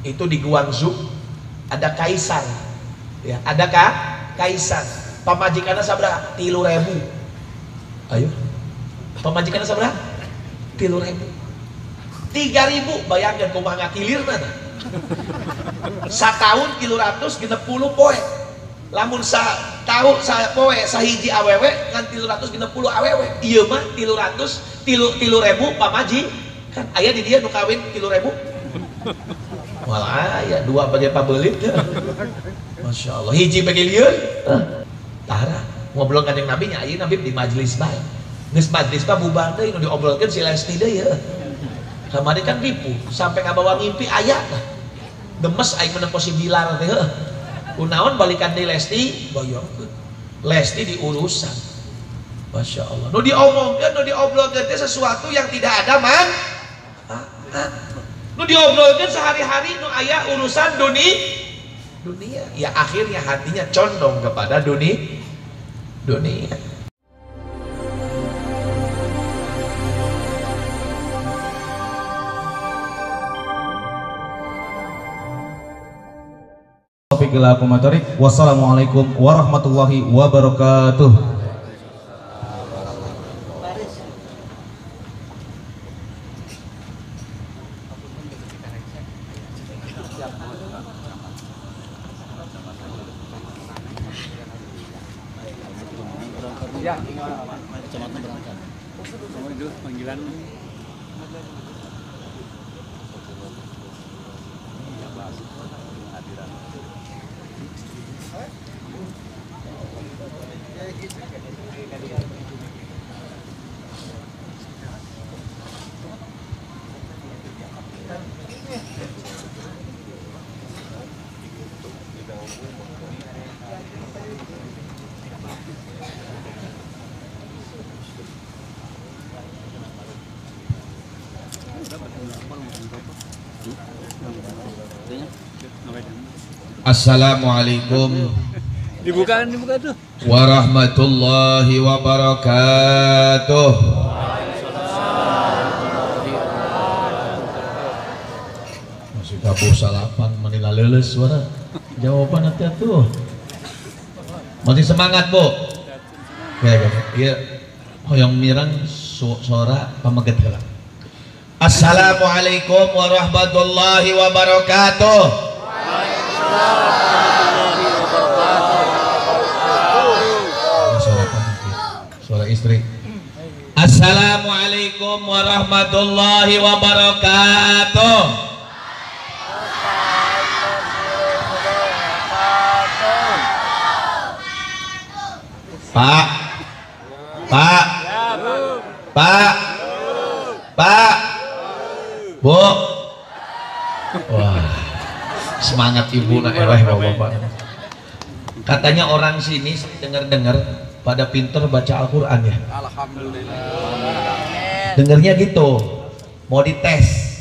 Itu di Guangzhou ada kaisar. Ya, ada kaisar. Pamajikanna sabaraha? 3.000. Ayo. Pamajikanna sabaraha? 3.000. 3.000, bayangkan kumaha ngakilirna tah. Satahun 360 poe. Lamun satahun sapoe sahiji awewe ngan 360 awewe. Ieu mah 300 3.000 pamajikan. Aya di dieu nu kawin 3.000. Malah aya dua bagai pabelit. Masya Allah, hiji bagi lieur. Tara ngobrol kanjeng Nabi nya ayeuna Nabi di majelis bae. Geus majelis mah bubar deui nu diobrolkeun si Lesti deui ya. Kamari kan tipu sampai ngabawa ngimpi aya tah. Gemes aing menempo si Bilal teh heuh. Kunaon balikan deui Lesti boyongkeun. Lesti diurusan. Masya Allah. Nu diomongkeun, nu diobrolkeun teh sesuatu yang tidak ada manfaat. Nu diobrolkeun sehari-hari nu aya urusan dunia. Ya akhirnya hatinya condong kepada dunia. Wassalamualaikum warahmatullahi wabarakatuh. Assalamualaikum dibuka tuh warahmatullahi wabarakatuh. Masih tabuh salapan manila leuleus suara jawaban nanti atuh. Masih semangat, Bu. Kayak ieu hoyong mirang suara pameget heula. Assalamualaikum warahmatullahi wabarakatuh. Suara istri. Assalamualaikum warahmatullahi wabarakatuh. Pak, Pak, Pak, Pak, Bu. Wah, semangat ibu nak eleh bapak-bapak. Katanya orang sini dengar-dengar pada pinter baca Al-Quran ya. Alhamdulillah. Dengernya gitu. Mau dites.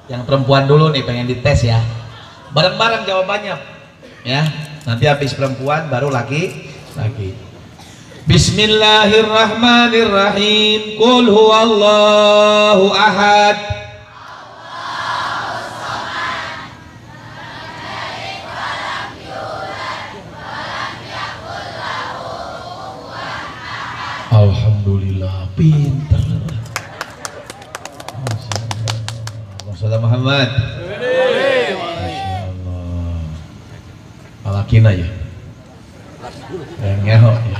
Yang perempuan dulu nih pengen dites ya. Bareng-bareng jawabannya. Ya, nanti habis perempuan baru laki lagi. Bismillahirrahmanirrahim. Qul huwallahu ahad. Alhamdulillah, pinter. Masya Allah Muhammad. Masya Allah. Alakina ya. Ngeho ya.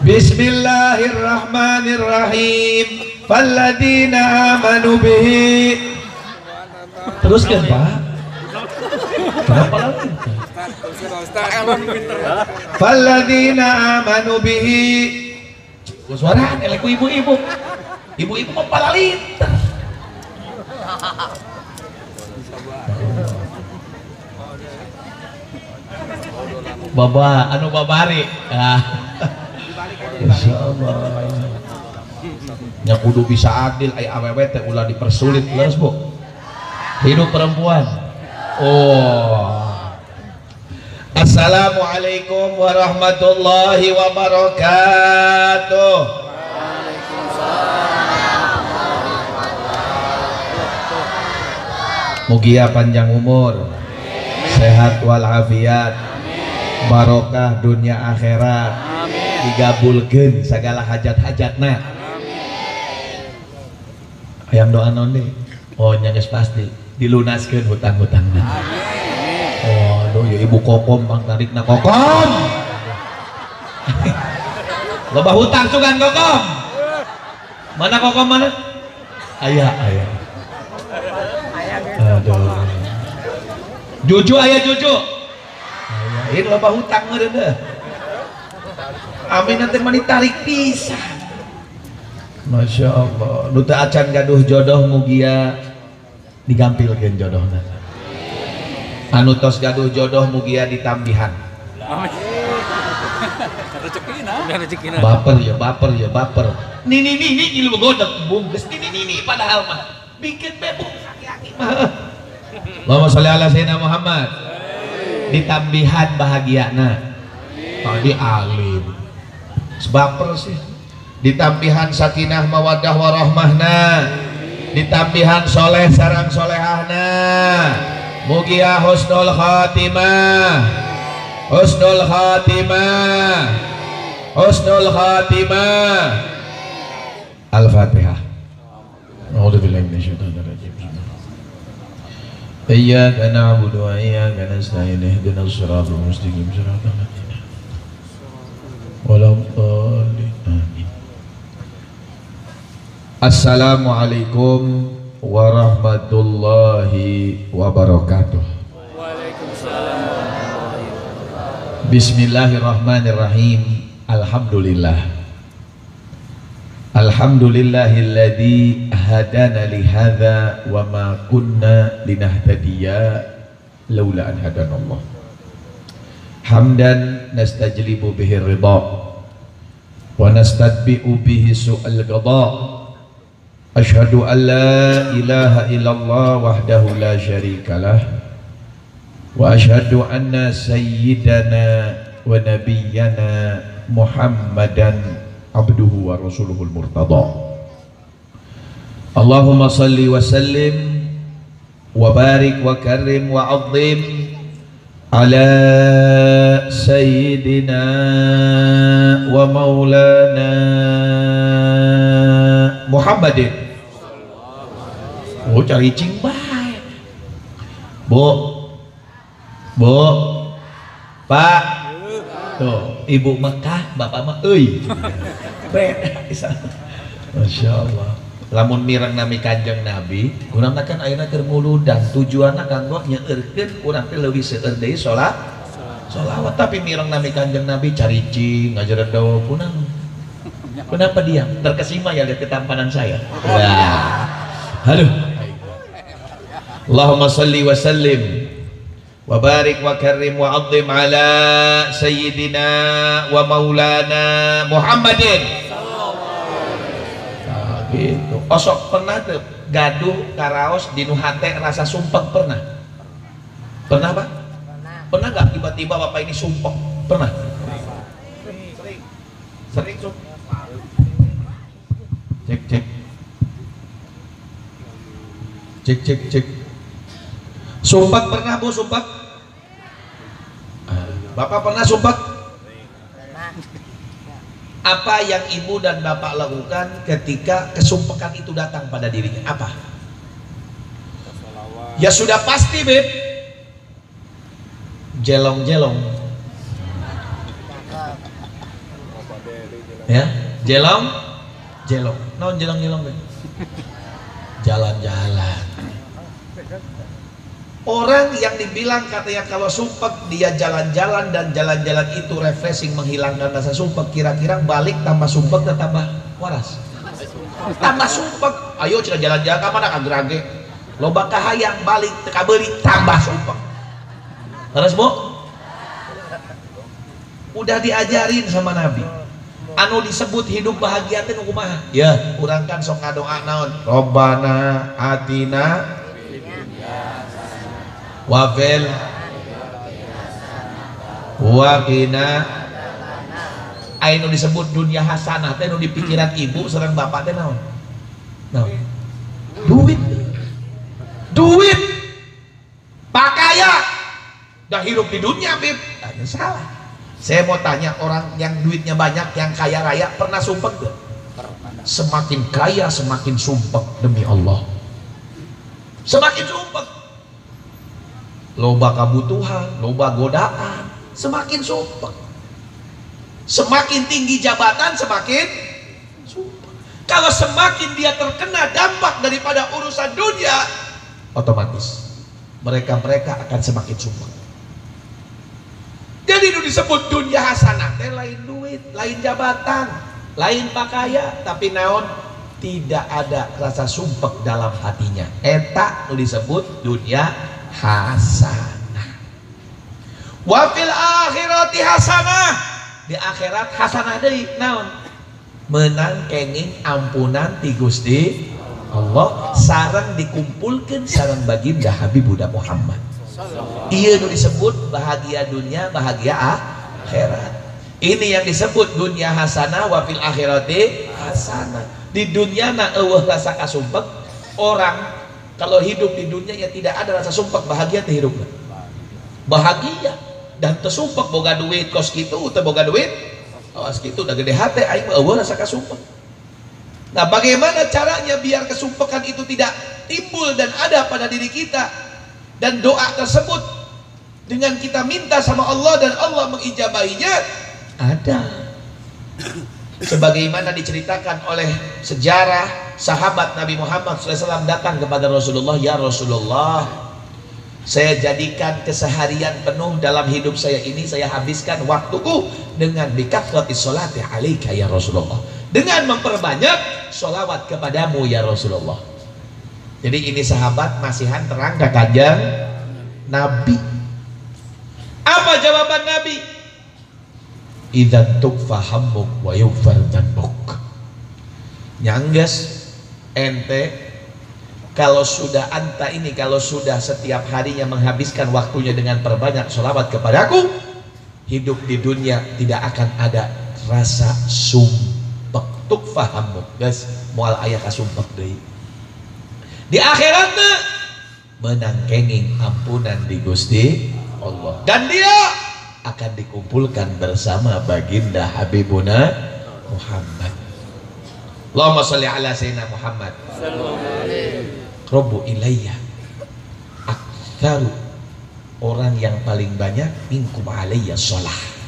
Bismillahirrahmanirrahim. Falladzina amanu bihi. Teruskan, Pak. Kenapa lagi? Falladzina amanu bihi. Suara eleku ibu-ibu. Ibu-ibu kok palalit. Baba, anu babari. Insyaallah. Nya kudu bisa adil aya awewe teh ulah dipersulit leres, Bu. Hidup perempuan. Oh. Assalamualaikum warahmatullahi wabarakatuh. Waalaikumsalam warahmatullahi wabarakatuh. Mugia panjang umur, sehat walafiat, barokah dunia akhirat, digabulkeun segala hajat-hajatna. Hayang doa naon deui? Oh nya geus pasti dilunaskeun hutang-hutangna. Oh aduh ya ibu kokom bang tarikna kokom. Loba hutang sugan kokom. Mana kokom mana? Aya aya. Aduh. Juju aya juju. Aya ieu loba hutang meureun deuh. Amin nanti mah ditarik pisan. Masya Allah. Nu teu acan gaduh jodoh mugia digampilkeun jodohna. Anu tos gaduh jodoh mugia ditambihan. Baper ya, baper ya, baper. Nini nini ngilu godeg bungkus nini nini padahal mah bikin bebung aki-aki mah. Allahumma sholli ala sayyidina Muhammad. Ditambihan bahagiana. Tadi alim. Baper sih. Ditambihan sakinah mawaddah warahmahna. Ditambihan soleh sarang solehahna. Mugia husnul khatimah. Husnul khatimah. Husnul khatimah. Al-Fatihah. A'udzubillahi minasyaitonir rajim. Iyyaka na'budu wa iyyaka nasta'in ihdinas siratal mustaqim siratal ladzina waladdallin. Amin. Assalamualaikum warahmatullahi wabarakatuh. Waalaikumsalam. Bismillahirrahmanirrahim. Alhamdulillah. Alhamdulillahilladzi hadana li hadza wa ma kunna linahtadiya laula an hadanallah. Hamdan nastajlibu bihi ridha wa nastadbi'u bihi su'al qada. Asyhadu an la ilaha illallah wahdahu la syarikalah wa asyhadu anna sayyidana wa nabiyyana Muhammadan abduhu wa rasuluhul murtada. Allahumma salli wa sallim wa barik wa karim wa azim ala sayyidina wa maulana Muhammadin. Oh cari cing bae. Bu, bu, pak. Tuh, ibu Mekah, bapak mah euy. Beda pisan. Masya Allah. Lamun mireng nami Kanjeng Nabi, urang teh kan ayeuna keur muludan, tujuanna kanggo nyeurkeun urang teh leuwih seueur deui salat. Sholawat, tapi mireng nami Kanjeng Nabi caricing ngajaran kunang. Kenapa diam? Terkesima ya lihat ketampanan saya. Wah. Aduh. Allahumma salli wa sallim wa barik wa karim wa azim ala sayyidina wa maulana Muhammadin. Nah, gitu. Osok pernah tuh gaduh karaos dinu hate rasa sumpek pernah? Pernah pak? Pernah gak tiba-tiba bapak ini sumpek? Pernah? Sering. Sering sumpek. Cek cek. Cek cek cek. Sumpek pernah bu? Sumpek? Bapak pernah sumpek? Apa yang ibu dan bapak lakukan ketika kesumpekan itu datang pada dirinya? Apa? Ya sudah pasti, beb. Jelong-jelong. Ya, jelong, jelong. Non jelong-jelong, beb. Jalan-jalan. Orang yang dibilang katanya kalau sumpek dia jalan-jalan dan jalan-jalan itu refreshing menghilangkan rasa sumpek, kira-kira balik tambah sumpek atau tambah waras? Tambah sumpek. Ayo cina jalan-jalan ka mana ka gerage. Loba kahayang balik teu kabeuli tambah sumpek. Terus Bu? Udah diajarin sama Nabi. Anu disebut hidup bahagia teh nu kumaha? Ya, urang kan sok ngadoa naon? Robbana atina wafil waqina. Anu disebut dunia hasanah teh nu di pikiran ibu sareng bapak teh naon? Naon? Duit. Duit. Dah hidup di dunia, Bib. Nah, salah. Saya mau tanya, orang yang duitnya banyak, yang kaya raya, pernah sumpek gak? Semakin kaya semakin sumpek, demi Allah. Semakin sumpek. Loba kebutuhan, loba godaan, semakin sumpek. Semakin tinggi jabatan, semakin sumpek. Kalau semakin dia terkena dampak daripada urusan dunia, otomatis mereka-mereka akan semakin sumpek. Jadi itu disebut dunia hasanah, lain duit, lain jabatan, lain pakaian, tapi naon, tidak ada rasa sumpek dalam hatinya. Eta itu disebut dunia hasanah. Wa fil akhirati hasanah, di akhirat hasanah deui naon? Menang kenging ampunan ti Gusti Allah sareng dikumpulkeun sareng baginda Habibuna Muhammad. Iya itu disebut bahagia dunia, bahagia akhirat. Ini yang disebut dunia hasanah wa fil akhirati hasanah. Di dunia na eueuh rasa kasumpek. Orang kalau hidup di dunia ya tidak ada rasa sumpek, bahagia teh hidupna. Bahagia dan tersumpek boga duit kos kitu teu boga duit awas kitu udah gede hate aing mah eueuh rasa kasumpek. Nah, bagaimana caranya biar kesumpekan itu tidak timbul dan ada pada diri kita? Dan doa tersebut dengan kita minta sama Allah dan Allah mengijabahinya, ada. Sebagaimana diceritakan oleh sejarah sahabat Nabi Muhammad SAW datang kepada Rasulullah, ya Rasulullah, saya jadikan keseharian penuh dalam hidup saya ini, saya habiskan waktuku dengan bikathrati sholati alaika ya Rasulullah, dengan memperbanyak sholawat kepadamu ya Rasulullah. Jadi ini sahabat masihan terang ke Kanjeng Nabi. Apa jawaban Nabi? Idzan tukfa hammuk wa yughfar dzanbuk. Nyangges ente kalau sudah anta ini, kalau sudah setiap harinya menghabiskan waktunya dengan perbanyak sholawat kepadaku, hidup di dunia tidak akan ada rasa sumpek. Tukfa hammuk, guys, moal aya kasumpek deui. Di akhirat menang kenging ampunan di Gusti Allah dan dia akan dikumpulkan bersama baginda Habibuna Muhammad. Allahumma sholli ala sayyidina Muhammad. Robu ilayya aktsaru, orang yang paling banyak minkum alayya sholah.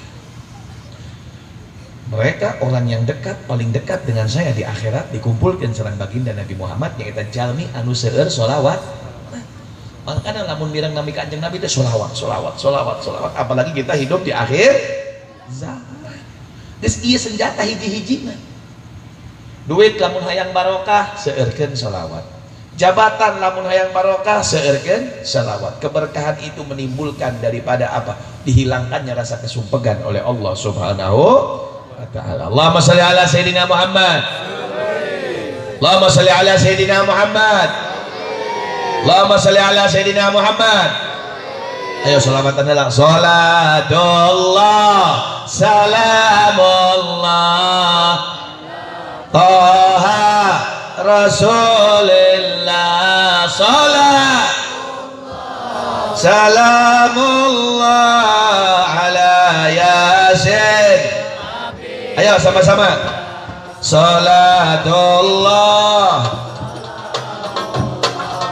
Mereka orang yang dekat, paling dekat dengan saya di akhirat dikumpulkan serang baginda Nabi Muhammad yang kita jalmi anu seueur sholawat. Nah, makanya lamun mireng nami Kanjeng Nabi itu sholawat, sholawat, sholawat, sholawat. Apalagi kita hidup di akhir zaman. Geus ieu senjata hiji-hijina. Duit lamun hayang barokah seueurkeun sholawat. Jabatan lamun hayang barokah seueurkeun sholawat. Keberkahan itu menimbulkan daripada apa? Dihilangkannya rasa kesumpegan oleh Allah Subhanahu ta'ala. Allahumma sholli ala sayyidina Muhammad. Allahumma sholli ala sayyidina Muhammad. Allahumma sholli ala sayyidina Muhammad. Ayo sholawatan heula. Sholatullah salamullah Toha Rasulillah. Sholat salamullah ala Yasin. Ayo sama-sama. Salatullah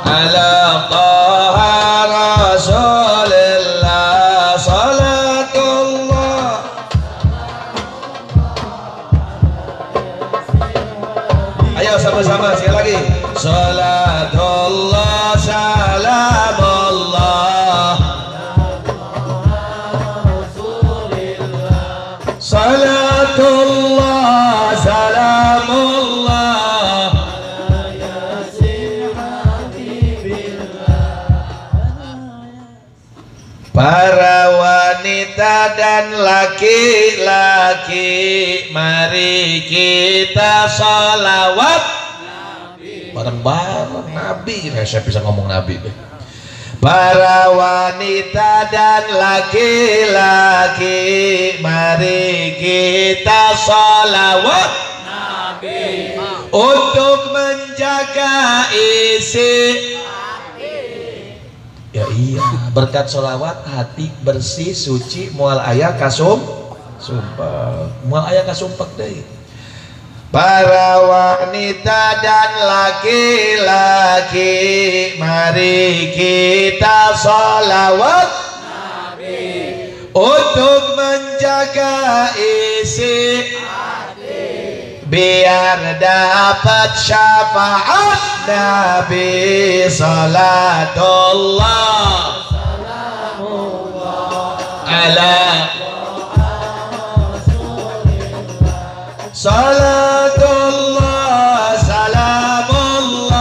ala Taha Rasulillah. Salatullah. Ayo sama-sama sekali lagi. Salatullah salamullah Salatullah salamullah Para wanita dan laki-laki, mari kita sholawat bareng-bareng Nabi. Saya bisa ngomong Nabi deh. Para wanita dan laki-laki, mari kita sholawat Nabi untuk menjaga isi. Ya iya. Berkat sholawat hati bersih suci moal aya kasum sumpek, moal aya kasumpek deui. Para wanita dan laki-laki, mari kita sholawat Nabi untuk menjaga isi hati, biar dapat syafaat Nabi. Salatullah salamullah ala salatullah salamullah.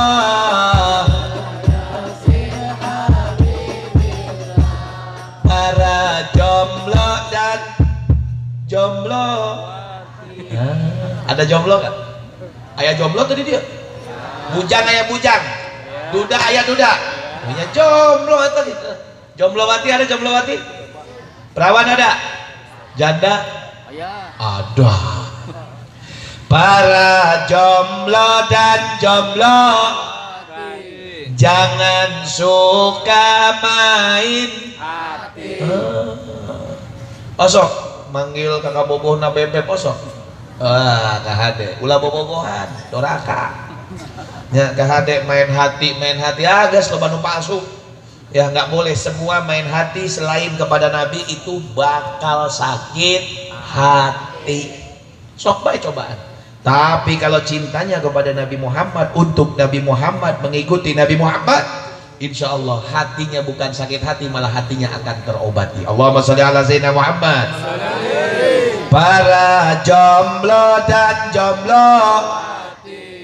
Para jomblo dan jomblo, ada jomblo kan? Ayah jomblo tadi dia bujang, ayah bujang, duda ayah duda, punya jomblo atau gitu. Jomblowati ada, jomblowati, perawan ada, janda ada. Para jomblo dan jomblo, jangan suka main hati. Osok manggil kakak bobohna bebek osok. Ah, kahade ulah bobogohan, doraka. Nya kahade main hati, ah geus loba nu palsu. Ya nggak boleh, semua main hati selain kepada Nabi itu bakal sakit hati. Sok bae cobaan. Tapi kalau cintanya kepada Nabi Muhammad, untuk Nabi Muhammad, mengikuti Nabi Muhammad, insya Allah hatinya bukan sakit hati, malah hatinya akan terobati. Allahumma sholli ala sayyidina Muhammad. Para jomblo dan jomblo,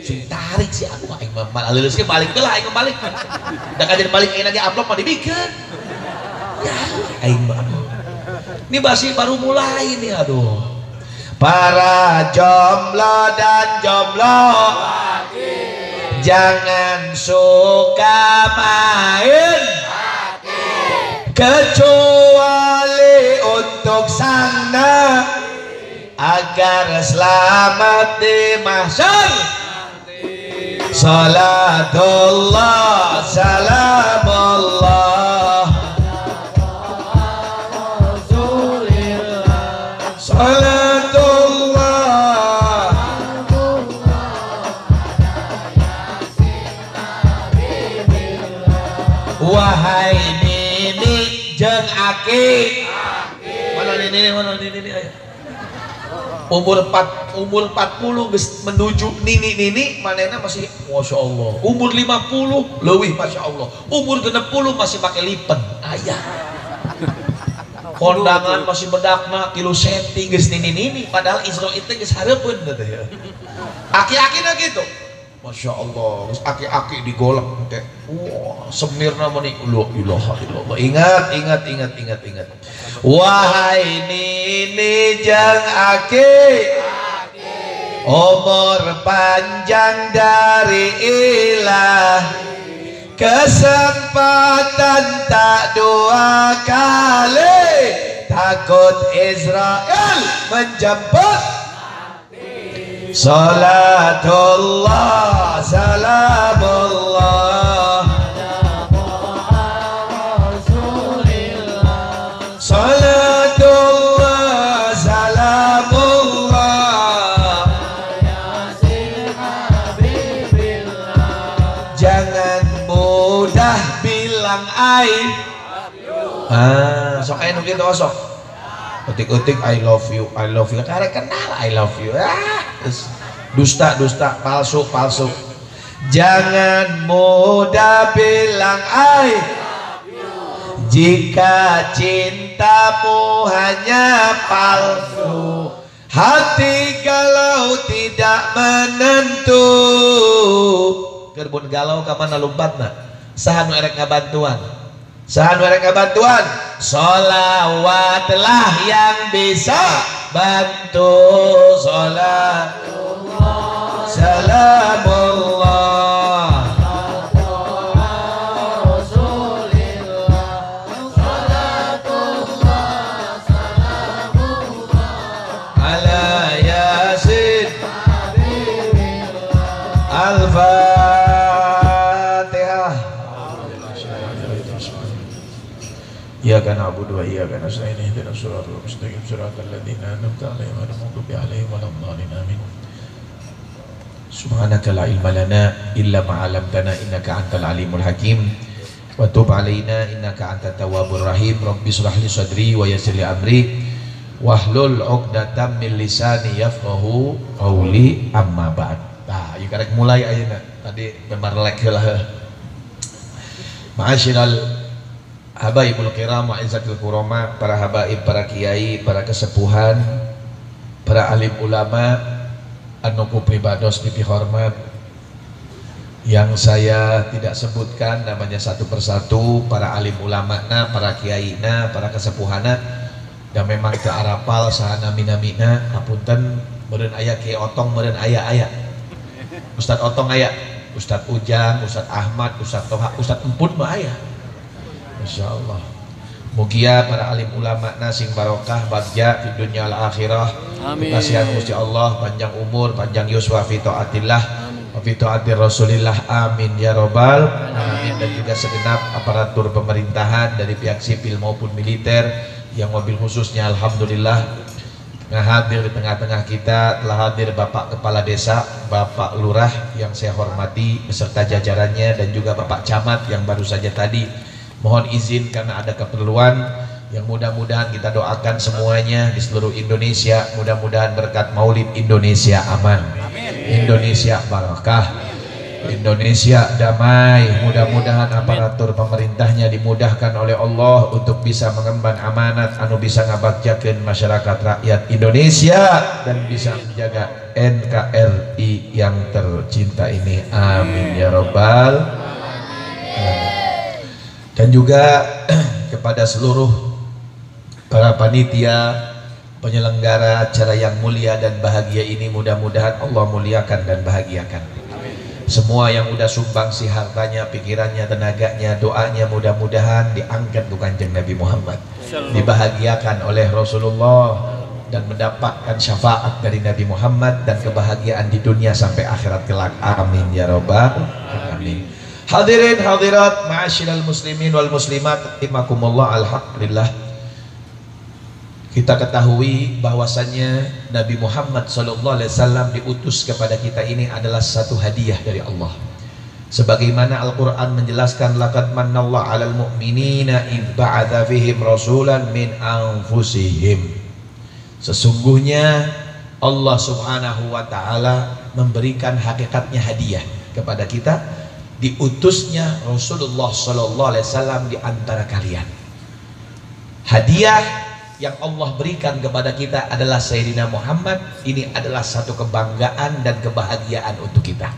sing tarik sih aku aing mah leuleus ge balik heula, aing balik. Da kajian balik aing lagi amplop mah dibikeun. Ya aing mah. Ini masih baru mulai nih, aduh. Para jomblo dan jomblo, jangan suka main hati, kecuali untuk sang Nabi, agar selamat di mahsyar. Salatullah salamullah salatullah. Wahai nini jeung aki, mana nini, mana nini, ayo. Umur 40 geus menuju nini-nini, manehna masih Masya Allah. Umur 50 leuwih Masya Allah. Umur 60 masih pakai lipen, ayah. Kondangan masih bedakna 3 senti geus nini-nini, padahal Isra itu geus hareupeun teh ya. Aki-akina gitu. Masya Allah, aki-aki digolek kayak, wah, semirna meni, la ilaha illallah. Ingat, ingat, ingat, ingat, ingat. Wahai nini jeung aki, umur panjang dari ilah, kesempatan tak dua kali, takut Israel menjemput. Salatullah salamullah salatullah salamullah. Jangan mudah bilang I. Ah, sok aya nu kitu sok. Utik-utik I love you, I love you. Karek kenal I love you. Ah, dusta, dusta, palsu, palsu. Jangan mudah bilang I jika cintamu hanya palsu. Hati galau tidak menentu. Kerbun galau ka mana lompatna? Saha nu erek ngabantuan? Saha nu erek ngabantuan? Sholawatlah yang bisa bantu. Sholatullah salamullah Rasulillah, salamullah ala Yasin Al-Fatihah. Iyyaka na'budu wa iyyaka nasta'in ihdinas siratal mustaqim siratal ladzina an'amta 'alaihim ghairil maghdubi 'alaihim waladdallin. Amin. Subhanaka la ilma lana illa ma 'allamtana innaka antal alimul hakim. Wa tub 'alaina innaka antat tawwabur rahim. Rabbi shrah li sadri wa yassir li amri wahlul 'uqdatam min lisani yafqahu qawli. Amma ba'd. Tah, ieu karek mulai ayeuna. Tadi memarlek heula. Ma'asyiral habaibul kiram wa izzatil kurama, para habaib, para kiai, para kesepuhan, para alim ulama anu ku pribados dipihormat, yang saya tidak sebutkan namanya satu persatu, para alim ulamana, para kiaina, para kesepuhana, dan memang teu arapal saha nami-namina, hapunten meureun aya Kiai Otong, meureun aya-aya Ustad Otong aya, Ustad Ujang, Ustad Ahmad, Ustad Toha, Ustad Emput mah aya. Masya Allah. Mugia para alim ulama sing barokah bagja di dunia al akhirah. Kasihan Gusti Allah, panjang umur, panjang yuswa fi taatillah wa fi taati Rasulillah. Amin ya robbal alamin. Dan juga segenap aparatur pemerintahan dari pihak sipil maupun militer yang mobil khususnya alhamdulillah hadir di tengah-tengah kita, telah hadir Bapak Kepala Desa, Bapak Lurah yang saya hormati beserta jajarannya, dan juga Bapak Camat yang baru saja tadi mohon izin karena ada keperluan, yang mudah-mudahan kita doakan semuanya di seluruh Indonesia, mudah-mudahan berkat Maulid Indonesia aman, Indonesia barakah, Indonesia damai. Mudah-mudahan aparatur pemerintahnya dimudahkan oleh Allah untuk bisa mengemban amanat anu bisa ngabakjakeun masyarakat rakyat Indonesia dan bisa menjaga NKRI yang tercinta ini. Amin ya robbal alamin. Dan juga kepada seluruh para panitia penyelenggara acara yang mulia dan bahagia ini, mudah-mudahan Allah muliakan dan bahagiakan. Semua yang udah sumbang si hartanya, pikirannya, tenaganya, doanya, mudah-mudahan diangkat ku Kanjeng Nabi Muhammad, dibahagiakan oleh Rasulullah, dan mendapatkan syafaat dari Nabi Muhammad dan kebahagiaan di dunia sampai akhirat kelak. Amin ya robbal alamin. Hadirin hadirat, ma'asyiral muslimin wal muslimat, rahimakumullah. Alhamdulillah, kita ketahui bahwasannya Nabi Muhammad SAW diutus kepada kita ini adalah satu hadiah dari Allah. Sebagaimana Al-Quran menjelaskan, laqad mannallahu 'alal mu'minina id ba'atha fihim rasulan min anfusihim. Sesungguhnya Allah Subhanahu wa taala memberikan hakikatnya hadiah kepada kita, diutusnya Rasulullah sallallahu alaihi wasallam di antara kalian. Hadiah yang Allah berikan kepada kita adalah Sayyidina Muhammad. Ini adalah satu kebanggaan dan kebahagiaan untuk kita.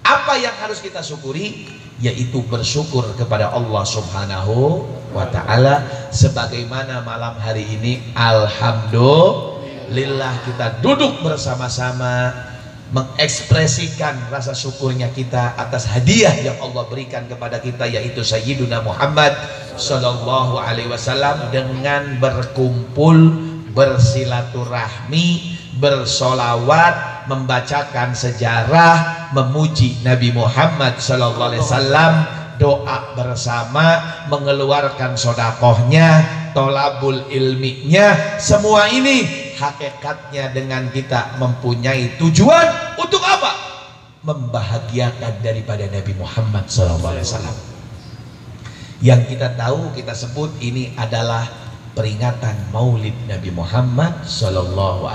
Apa yang harus kita syukuri? Yaitu bersyukur kepada Allah Subhanahu wa taala, sebagaimana malam hari ini alhamdulillah kita duduk bersama-sama mengekspresikan rasa syukurnya kita atas hadiah yang Allah berikan kepada kita, yaitu Sayyiduna Muhammad sallallahu alaihi wasallam, dengan berkumpul, bersilaturahmi, bersolawat, membacakan sejarah, memuji Nabi Muhammad sallallahu alaihi wasallam, doa bersama, mengeluarkan sodakohnya, tolabul ilminya. Semua ini hakikatnya dengan kita mempunyai tujuan untuk apa? Membahagiakan daripada Nabi Muhammad SAW. Yang kita tahu, kita sebut ini adalah peringatan Maulid Nabi Muhammad SAW.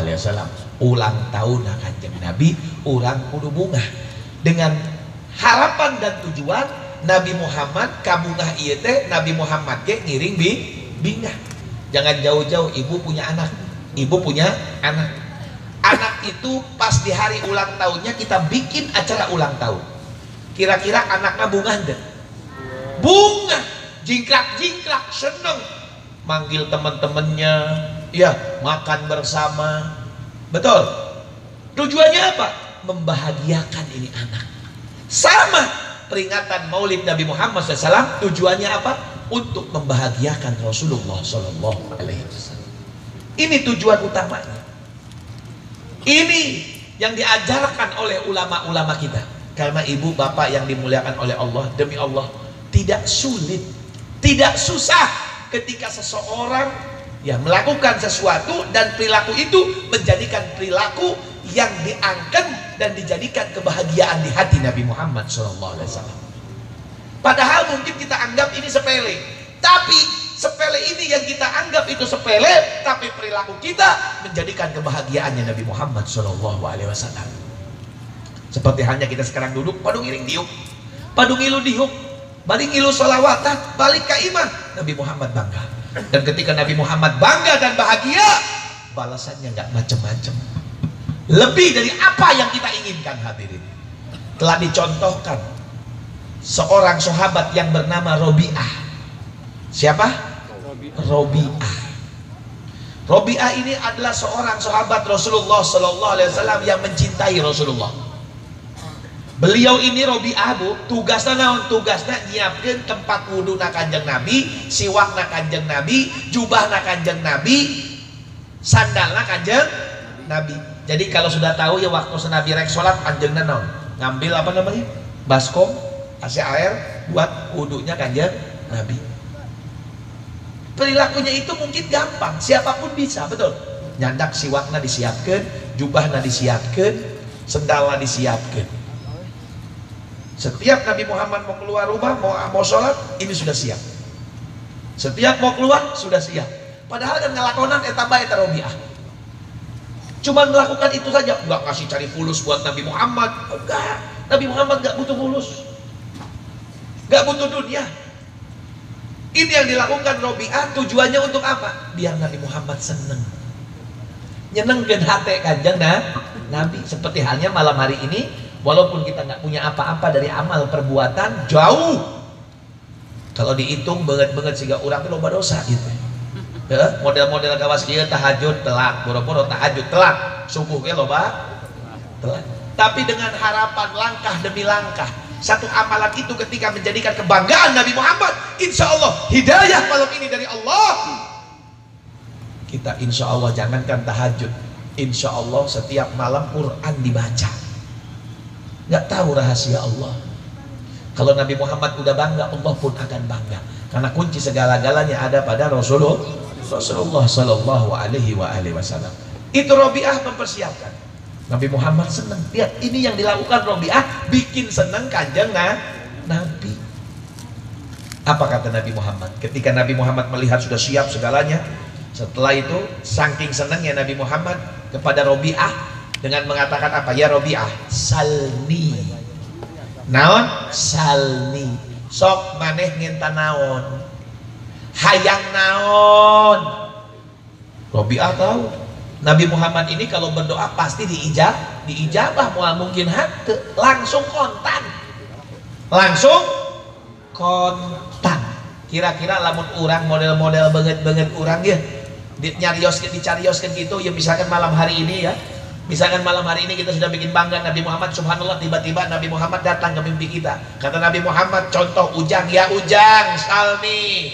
Ulang tahun Kanjeng Nabi, urang kudu bungah. Dengan harapan dan tujuan Nabi Muhammad kabungah ieu teh, Nabi Muhammad ge ngiring bingah. Jangan jauh-jauh, ibu punya anak. Ibu punya anak. Anak itu pas di hari ulang tahunnya kita bikin acara ulang tahun. Kira-kira anaknya bungah deh. Bunga, jingkrak-jingkrak, seneng, manggil teman-temannya, ya makan bersama. Betul. Tujuannya apa? Membahagiakan ini anak. Sama peringatan Maulid Nabi Muhammad SAW, tujuannya apa? Untuk membahagiakan Rasulullah SAW. Ini tujuan utamanya. Ini yang diajarkan oleh ulama-ulama kita. Karena ibu bapak yang dimuliakan oleh Allah, demi Allah, tidak sulit, tidak susah Ketika seseorang ya melakukan sesuatu dan perilaku itu menjadikan perilaku yang diangkat dan dijadikan kebahagiaan di hati Nabi Muhammad SAW. Padahal mungkin kita anggap ini sepele, tapi sepele ini yang kita anggap itu sepele, tapi perilaku kita menjadikan kebahagiaannya Nabi Muhammad SAW. Seperti halnya kita sekarang duduk, padung iring diuk, padung ilu diuk, balik ilu sholawatan, balik ka imah, Nabi Muhammad bangga. Dan ketika Nabi Muhammad bangga dan bahagia, balasannya nggak macem-macem, lebih dari apa yang kita inginkan. Hadirin, telah dicontohkan seorang sahabat yang bernama Robiah. Siapa? Robiah. Robiah ini adalah seorang sahabat Rasulullah Sallallahu Alaihi Wasallam yang mencintai Rasulullah. Beliau ini Robiah, bu, tugasnya naon? Tugasnya nyiapkeun tempat wuduna Kanjeng Nabi, siwakna Kanjeng Nabi, jubahna Kanjeng Nabi, sandalna Kanjeng Nabi. Jadi kalau sudah tahu ya waktu Nabi rek sholat kanjengna naon? Ngambil apa namanya? Baskom, kasih air buat wudunya Kanjeng Nabi. Perilakunya itu mungkin gampang, siapapun bisa, betul. Nyandak siwakna disiapkan, jubahna disiapkan, sendalna disiapkan. Setiap Nabi Muhammad mau keluar rumah, mau sholat, ini sudah siap. Setiap mau keluar, sudah siap. Padahal kan ngelakonan eta bae eta Robiah. Cuman melakukan itu saja, nggak kasih cari fulus buat Nabi Muhammad, enggak. Nabi Muhammad nggak butuh fulus, nggak butuh dunia. Ini yang dilakukan Robiah, tujuannya untuk apa? Biar Nabi Muhammad seneng, nyenengkeun hate Kanjeng Nabi. Seperti halnya malam hari ini, walaupun kita nggak punya apa-apa dari amal perbuatan, jauh kalau dihitung banget-banget sehingga orang itu loba dosa gitu. Ya, model-model kawas kieu tahajud telat, boro-boro tahajud telat, subuh ge loba telat. Tapi dengan harapan langkah demi langkah, satu amalan itu ketika menjadikan kebanggaan Nabi Muhammad, insya Allah hidayah malam ini dari Allah. Kita insya Allah jangankan tahajud, insya Allah setiap malam Quran dibaca. Nggak tahu rahasia Allah. Kalau Nabi Muhammad udah bangga, Allah pun akan bangga. Karena kunci segala-galanya ada pada Rasulullah Sallallahu Alaihi Wasallam. Itu Robiah mempersiapkan. Nabi Muhammad senang. Lihat, ini yang dilakukan Robiah bikin senang Kanjeng Nabi. Apa kata Nabi Muhammad? Ketika Nabi Muhammad melihat sudah siap segalanya, setelah itu saking senangnya Nabi Muhammad kepada Robiah dengan mengatakan apa? Ya Robiah, salni. Naon? Salni. Sok maneh nginta naon? Hayang naon? Robiah tahu Nabi Muhammad ini kalau berdoa pasti diijabah, moal mungkin hate, langsung kontan. Langsung kontan. Kira-kira lamun urang model-model banget-banget urang ya nyarioskeun, dicarioskeun gitu ya, misalkan malam hari ini ya. Misalkan malam hari ini kita sudah bikin bangga Nabi Muhammad, subhanallah, tiba-tiba Nabi Muhammad datang ke mimpi kita. Kata Nabi Muhammad, contoh Ujang, ya Ujang, salmi.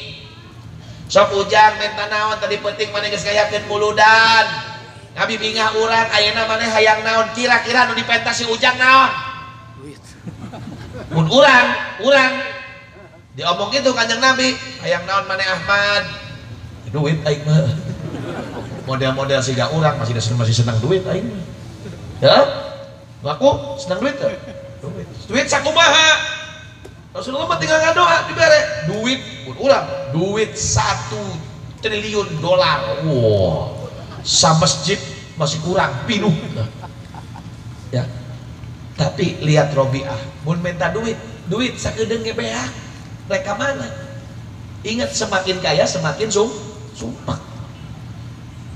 Sok Ujang minta naon tadi penting maneh geus ngayakeun muludan. Nabi bingah urang ayeuna maneh hayang naon, kira-kira nu dipenta si Ujang naon? Duit. Mun urang diomong gitu Kanjeng Nabi, hayang naon maneh Ahmad? Duit aing mah. Model-model siga urang masih senang duit aing mah. Ya? Ngaku senang duit teh? Duit. Duit sakumaha? Rasulullah mah tinggal ngadoa dibere duit mun urang duit 1 triliun dolar. Wow. Sa masjid masih kurang pinuh. Ya. Tapi lihat Robiah, mun minta duit, duit sakedeung ge beak. Rek ka mana? Ingat, semakin kaya semakin sumpah.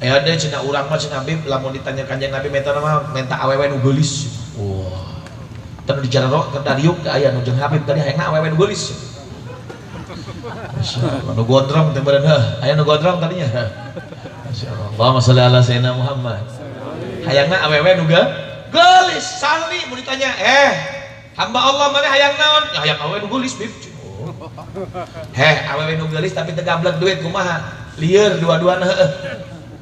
Ya deh cenah urang mah cenah Habib lamun ditanya Kanjeng Nabi minta mah minta awewe nu geulis. Wah. Teu di jarero keur dariuk teh aya nu jeung Habib tadi hayangna awewe nu geulis. Masyaallah, nu gondrong teh beureun heuh. Aya nu gondrong tadinya. Masyaallah. Allahumma sholli ala sayyidina Muhammad. Hayangna awewe nu geulis. Salli mun ditanya, hamba Allah maneh hayang naon? Ya hayang awewe nu geulis, Bib. Heh, awewe nu geulis tapi teu gablek duit kumaha? Lieur dua-duana heueuh.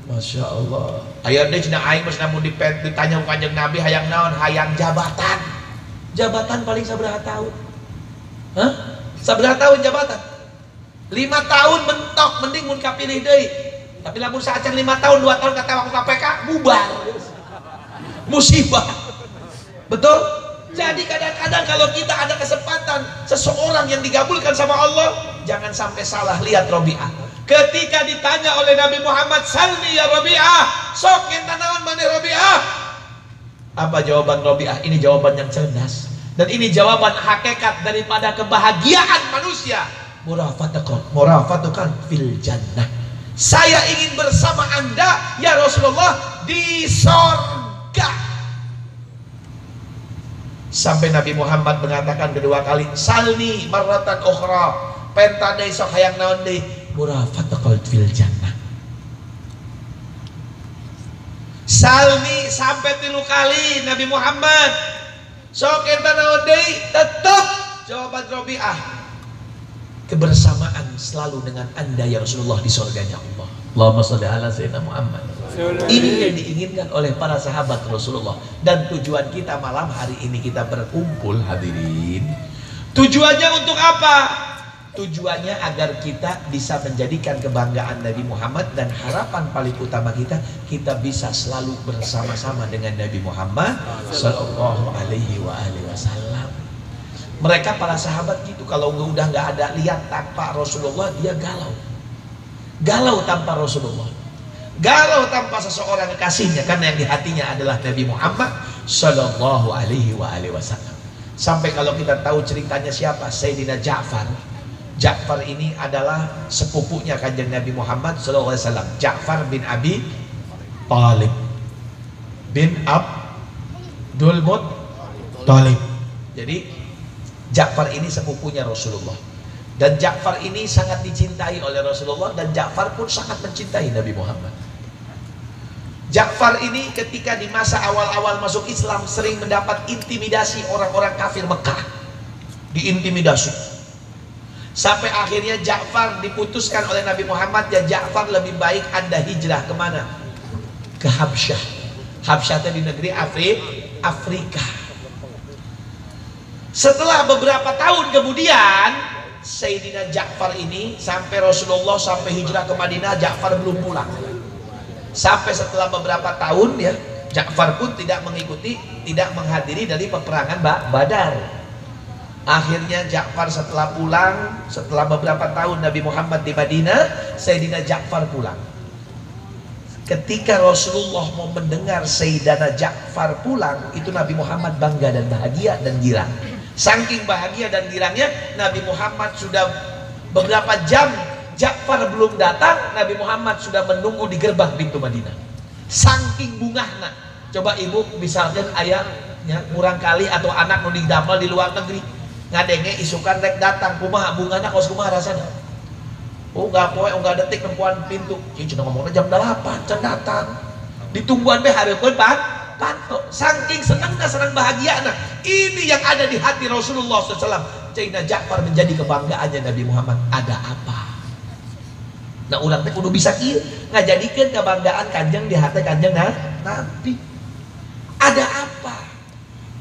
Masya Allah. Aya deui cenah aing mah cenah mun ditanya ku Kanjeng Nabi hayang naon? Hayang jabatan. Jabatan paling sabaraha tahun? Hah? Sabaraha tahun jabatan? 5 tahun mentok mending mun kapilih deui. Tapi lamun saacan 5 tahun 2 tahun kata waktu KPK bubar. Musibah. Betul? Jadi kadang-kadang kalau kita ada kesempatan seseorang yang digabulkan sama Allah, jangan sampai salah lihat Robiah. Ketika ditanya oleh Nabi Muhammad, "Salni ya Robiah," sok ngenta naon maneh Robiah? Apa jawaban Robiah? Ini jawaban yang cerdas. Dan ini jawaban hakikat daripada kebahagiaan manusia. Murafatukan fil jannah. Saya ingin bersama Anda ya Rasulullah di sorga. Sampai Nabi Muhammad mengatakan kedua kali, "Salni marratan ukhra." Penta deui sok hayang naon deui? Murafatukan fil jannah. Salni sampai 3 kali Nabi Muhammad. Sok enta naon deui? Tetep jawaban Robiah, kebersamaan selalu dengan Anda ya Rasulullah di surganya Allah. Allahumma sholli ala sayyidina Muhammad. Ini yang diinginkan oleh para sahabat Rasulullah. Dan tujuan kita malam hari ini kita berkumpul hadirin, tujuannya untuk apa? Tujuannya agar kita bisa menjadikan kebanggaan Nabi Muhammad, dan harapan paling utama kita, kita bisa selalu bersama-sama dengan Nabi Muhammad Sallallahu alaihi wa alihi wasallam. Mereka para sahabat gitu, kalau udah nggak ada lihat tanpa Rasulullah, dia galau. Galau tanpa Rasulullah, galau tanpa seseorang kekasihnya, karena yang di hatinya adalah Nabi Muhammad Sallallahu alaihi wa alihi wasallam. Sampai kalau kita tahu ceritanya siapa, Sayyidina Ja'far. Ja'far ini adalah sepupunya Kanjeng Nabi Muhammad sallallahu alaihi wasallam. Ja'far bin Abi Thalib bin Abdul Muttalib. Jadi Ja'far ini sepupunya Rasulullah. Dan Ja'far ini sangat dicintai oleh Rasulullah, dan Ja'far pun sangat mencintai Nabi Muhammad. Ja'far ini ketika di masa awal-awal masuk Islam sering mendapat intimidasi orang-orang kafir Mekah. Diintimidasi. Sampai akhirnya Ja'far diputuskan oleh Nabi Muhammad, ya Ja'far lebih baik Anda hijrah kemana? Ke Habsyah. Habsyah itu di negeri Afrika. Setelah beberapa tahun kemudian Sayyidina Ja'far ini sampai Rasulullah sampai hijrah ke Madinah, Ja'far belum pulang. Sampai setelah beberapa tahun ya, Ja'far pun tidak mengikuti, tidak menghadiri dari peperangan Badar. Akhirnya Ja'far setelah pulang, setelah beberapa tahun Nabi Muhammad di Madinah, Sayyidina Ja'far pulang. Ketika Rasulullah mau mendengar Sayyidina Ja'far pulang, itu Nabi Muhammad bangga dan bahagia dan girang. Saking bahagia dan girangnya, Nabi Muhammad sudah beberapa jam Ja'far belum datang, Nabi Muhammad sudah menunggu di gerbang pintu Madinah. Saking bungahna. Coba ibu misalnya ayahnya kurang kali atau anak nu didamel di luar negeri, ngadenge isukan rek datang, kumaha bungahna kos kumaha rasana? Oh enggak poe, enggak detik nempuan pintu. Ieu cenah ngomongna jam 8 can datang. Ditungguan be hareupeun panto. Saking senangna, senang bahagiana. Ini yang ada di hati Rasulullah SAW. Sayyidina Ja'far menjadi kebanggaannya Nabi Muhammad. Ada apa? Nah urang teh kudu bisa kieu ngajadikeun kebanggaan Kanjeng di hati Kanjeng Nabi. Ada apa?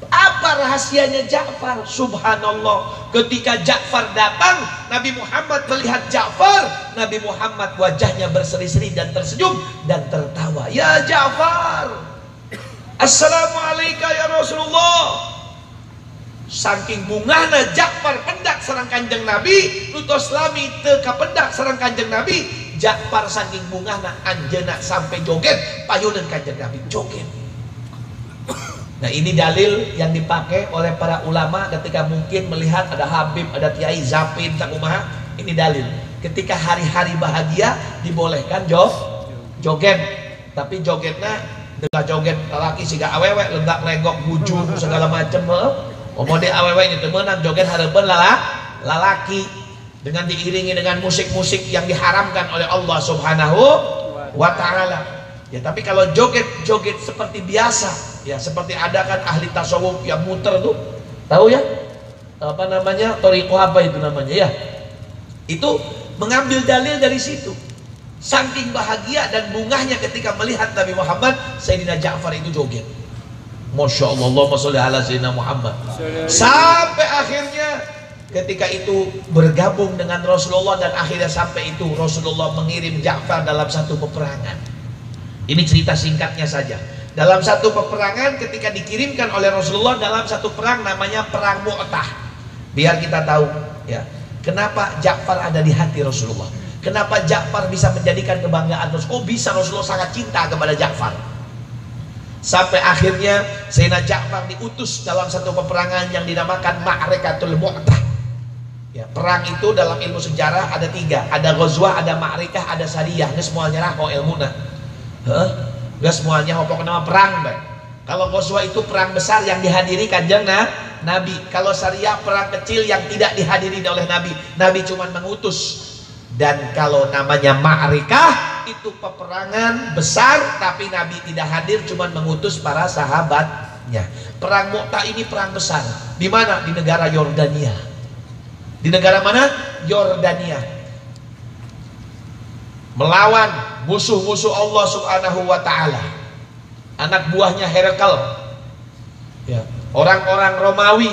Apa rahasianya Ja'far? Subhanallah. Ketika Ja'far datang, Nabi Muhammad melihat Ja'far, Nabi Muhammad wajahnya berseri-seri dan tersenyum dan tertawa. Ya Ja'far, Assalamualaikum ya Rasulullah. Saking bungahna Ja'far pendak sareng Kanjeng Nabi, nutos lami teu kapendak sareng Kanjeng Nabi. Ja'far saking bungahna anjeunna sampai joget payuneun Kanjeng Nabi joget. Nah ini dalil yang dipakai oleh para ulama ketika mungkin melihat ada Habib, ada Kiai Zapin, sakumaha. Ini dalil. Ketika hari-hari bahagia dibolehkan joget, tapi jogetnya dengan joget lelaki siga awewe, lenggak lenggok, bujung segala macem. Oh mode awewe itu menang joget hareupeun lalaki dengan diiringi dengan musik-musik yang diharamkan oleh Allah Subhanahu wa taala. Ya tapi kalau joget-joget seperti biasa, ya seperti ada kan ahli tasawuf yang muter tuh, tahu ya? Apa namanya? Thariqah apa itu namanya ya? Itu mengambil dalil dari situ. Saking bahagia dan bungahnya ketika melihat Nabi Muhammad, Sayyidina Ja'far itu joget. Masya Allah, Allahumma sholli ala Sayyidina Muhammad. Sampai akhirnya Ketika itu bergabung dengan Rasulullah dan akhirnya sampai itu Rasulullah mengirim Ja'far dalam satu peperangan. Ini cerita singkatnya saja. Dalam satu peperangan ketika dikirimkan oleh Rasulullah dalam satu perang namanya Perang Mu'tah. Biar kita tahu ya, kenapa Ja'far ada di hati Rasulullah. Kenapa Ja'far bisa menjadikan kebanggaan Rasulullah. Oh bisa Rasulullah sangat cinta kepada Ja'far. Sampai akhirnya Sayyidina Ja'far diutus dalam satu peperangan yang dinamakan Ma'rikatul Mu'tah. Ya, perang itu dalam ilmu sejarah ada tiga, ada ghazwah, ada ma'rikah, ada sariyah. Nggak semuanya lah kok ilmuna. Nggak semuanya pokoknya nama perang, baik. Kalau ghazwah itu perang besar yang dihadiri Kanjeng Nabi. Kalau sariyah perang kecil yang tidak dihadiri oleh Nabi. Nabi cuma mengutus. Dan kalau namanya ma'rikah itu peperangan besar tapi Nabi tidak hadir, cuma mengutus para sahabatnya. Perang Mu'tah ini perang besar. Di mana? Di negara Yordania. Di negara mana? Yordania. Melawan musuh-musuh Allah Subhanahu wa taala. Anak buahnya Herakl. Ya, orang-orang Romawi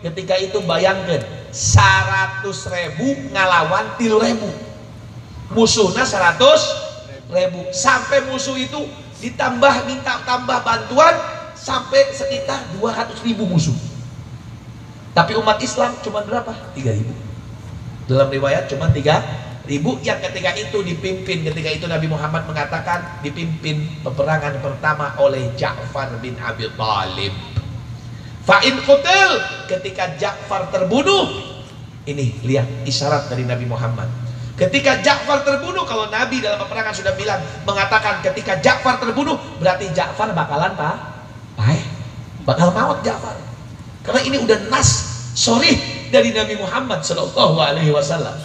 ketika itu bayangkan 100.000 ngalawan 3.000. Musuhnya 100.000. Sampai musuh itu ditambah minta tambah bantuan sampai sekitar 200.000 musuh. Tapi umat Islam cuma berapa? 3.000. Dalam riwayat cuma 3.000 yang ketika itu dipimpin, ketika itu Nabi Muhammad mengatakan dipimpin peperangan pertama oleh Ja'far bin Abi Thalib. Fa'in qutil, ketika Ja'far terbunuh, ini lihat isyarat dari Nabi Muhammad. Ketika Ja'far terbunuh, kalau Nabi dalam peperangan sudah bilang mengatakan ketika Ja'far terbunuh, berarti Ja'far bakalan paeh, bakal maut Ja'far. Karena ini udah nas sorry dari Nabi Muhammad Shallallahu Alaihi Wasallam.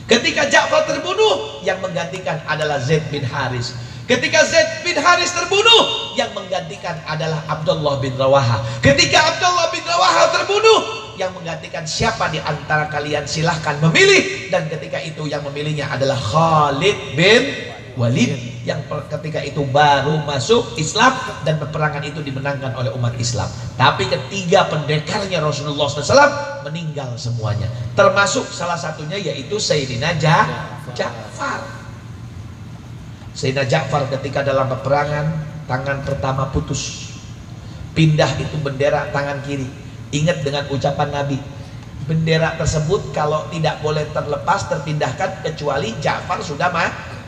Ketika Ja'far terbunuh, yang menggantikan adalah Zaid bin Haris. Ketika Zaid bin Haris terbunuh, yang menggantikan adalah Abdullah bin Rawaha. Ketika Abdullah bin Rawaha terbunuh, yang menggantikan siapa di antara kalian silahkan memilih. Dan ketika itu yang memilihnya adalah Khalid bin Walid, yang ketika itu baru masuk Islam dan peperangan itu dimenangkan oleh umat Islam. Tapi ketiga pendekarnya Rasulullah SAW meninggal semuanya, termasuk salah satunya yaitu Sayyidina Ja'far. Sayyidina Ja'far ketika dalam peperangan tangan pertama putus, pindah itu bendera tangan kiri. Ingat dengan ucapan Nabi, bendera tersebut kalau tidak boleh terlepas terpindahkan kecuali Ja'far sudah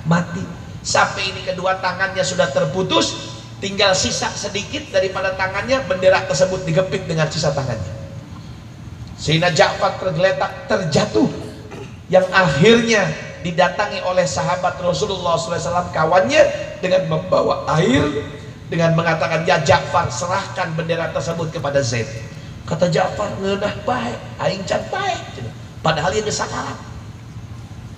mati. Sampai ini kedua tangannya sudah terputus, tinggal sisa sedikit daripada tangannya, bendera tersebut digepit dengan sisa tangannya. Sayyidina Ja'far tergeletak, terjatuh, yang akhirnya didatangi oleh sahabat Rasulullah SAW kawannya dengan membawa air, dengan mengatakan, ya Ja'far, serahkan bendera tersebut kepada Zaid. Kata Ja'far, ngeunah bae, aing can bae. Padahal ia geus sakarat.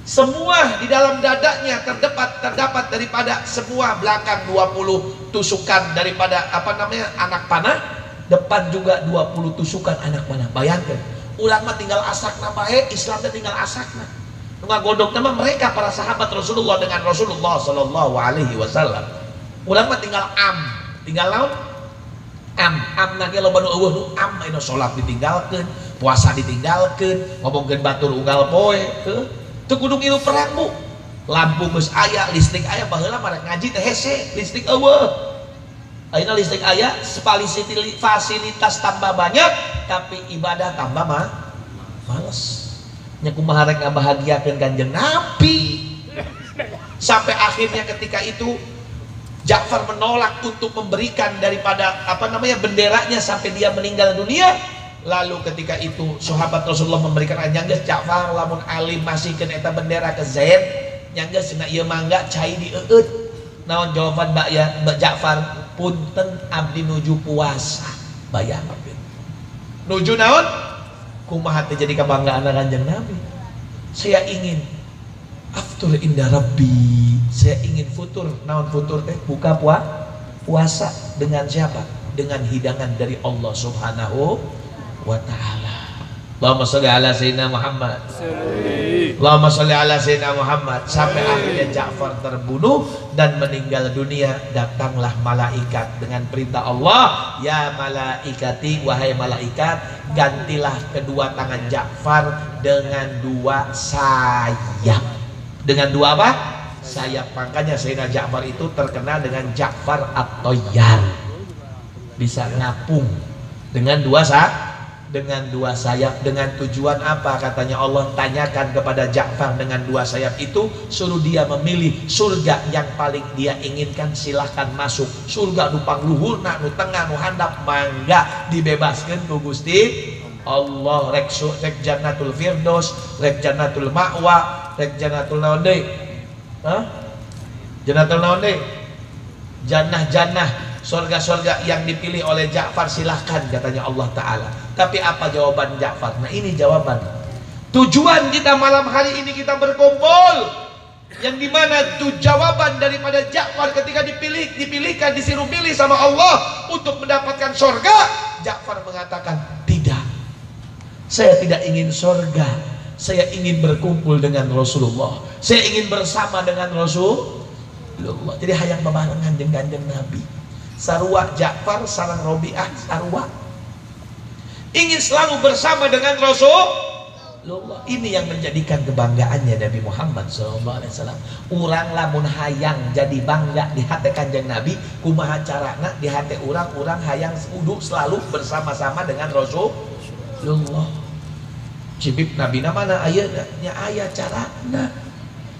Semua di dalam dadanya terdapat daripada semua belakang 20 tusukan daripada apa namanya anak panah, depan juga 20 tusukan anak panah. Bayangkan, urang mah tinggal asakna bae, Islamnya tinggal asakna. Nu ngagodogna mah mereka para sahabat Rasulullah dengan Rasulullah sallallahu alaihi wasallam. Urang mah tinggal am, tinggal naon? Am, am na ge loba nu eueuh nu am, anu salat ditinggalkeun, puasa ditinggalkeun, ngomongkeun batur unggal poe, heuh. Teu kudu ngilu perang bu, lampu geus aya, listrik aya, baheula mah rek ngaji teh hese, listrik eueuh. Ayeuna listrik aya, fasilitas tambah banyak, tapi ibadah tambah mah males. Nya kumaha rek ngabahagiakeun Kanjeng Nabi. Sampai akhirnya ketika itu Ja'far menolak untuk memberikan daripada apa namanya benderanya sampai dia meninggal dunia. Lalu ketika itu sahabat Rasulullah memberikan nyanggeus Ja'far lamun alim masihkeun eta bendera ke Zaid, nyanggeus cenah ieu mangga cai dieueut. Naon jawaban Mbak Ja'far? Punten abdi nuju puasa. Bayangkeun. Nuju naon? Kumaha teh jadi kebanggaan Kanjeng Nabi. Saya ingin aftur inda rabbi. Saya ingin futur. Naon futur teh? Buka puasa dengan siapa? Dengan hidangan dari Allah Subhanahu wa ta'ala. Allahumma sholli ala Sayyidina Muhammad. Allahumma sholli ala Sayyidina Muhammad. Sampai akhirnya Ja'far terbunuh dan meninggal dunia. Datanglah malaikat dengan perintah Allah, ya malaikati, wahai malaikat, gantilah kedua tangan Ja'far dengan dua sayap. Dengan dua apa? Sayap. Makanya Sayyidina Ja'far itu terkenal dengan Ja'far At-Tayyar, bisa ngapung dengan dua sayap. Dengan dua sayap. Dengan tujuan apa? Katanya Allah, tanyakan kepada Ja'far dengan dua sayap itu, suruh dia memilih surga yang paling dia inginkan, silahkan masuk surga nu pangluhurna, nu tengah, nu handap, mangga dibebaskan ku Gusti Allah. Rek rek jannatul firdaus, rek jannatul ma'wa, rek jannatul naon deui? Hah? Jannatul naon deui? Jannah-jannah, surga-surga yang dipilih oleh Ja'far, silahkan, katanya Allah Ta'ala. Tapi apa jawaban Ja'far? Nah, ini jawaban. Tujuan kita malam hari ini kita berkumpul, yang dimana tuh jawaban daripada Ja'far ketika dipilih, dipilihkan, disuruh pilih sama Allah untuk mendapatkan surga, Ja'far mengatakan, tidak, saya tidak ingin surga, saya ingin berkumpul dengan Rasulullah, saya ingin bersama dengan Rasulullah. Jadi hayang bebarengan jeung Kanjeng Nabi. Sarua Ja'far sareng Robiah sarua, ingin selalu bersama dengan Rasulullah. Ini yang menjadikan kebanggaannya Nabi Muhammad SAW. Urang lamun hayang jadi bangga di hati Kanjeng Nabi, kumaha carana di hati urang, urang hayang kudu selalu bersama-sama dengan Rasulullah. Cibib Nabi mana ayeuna nya aya carana.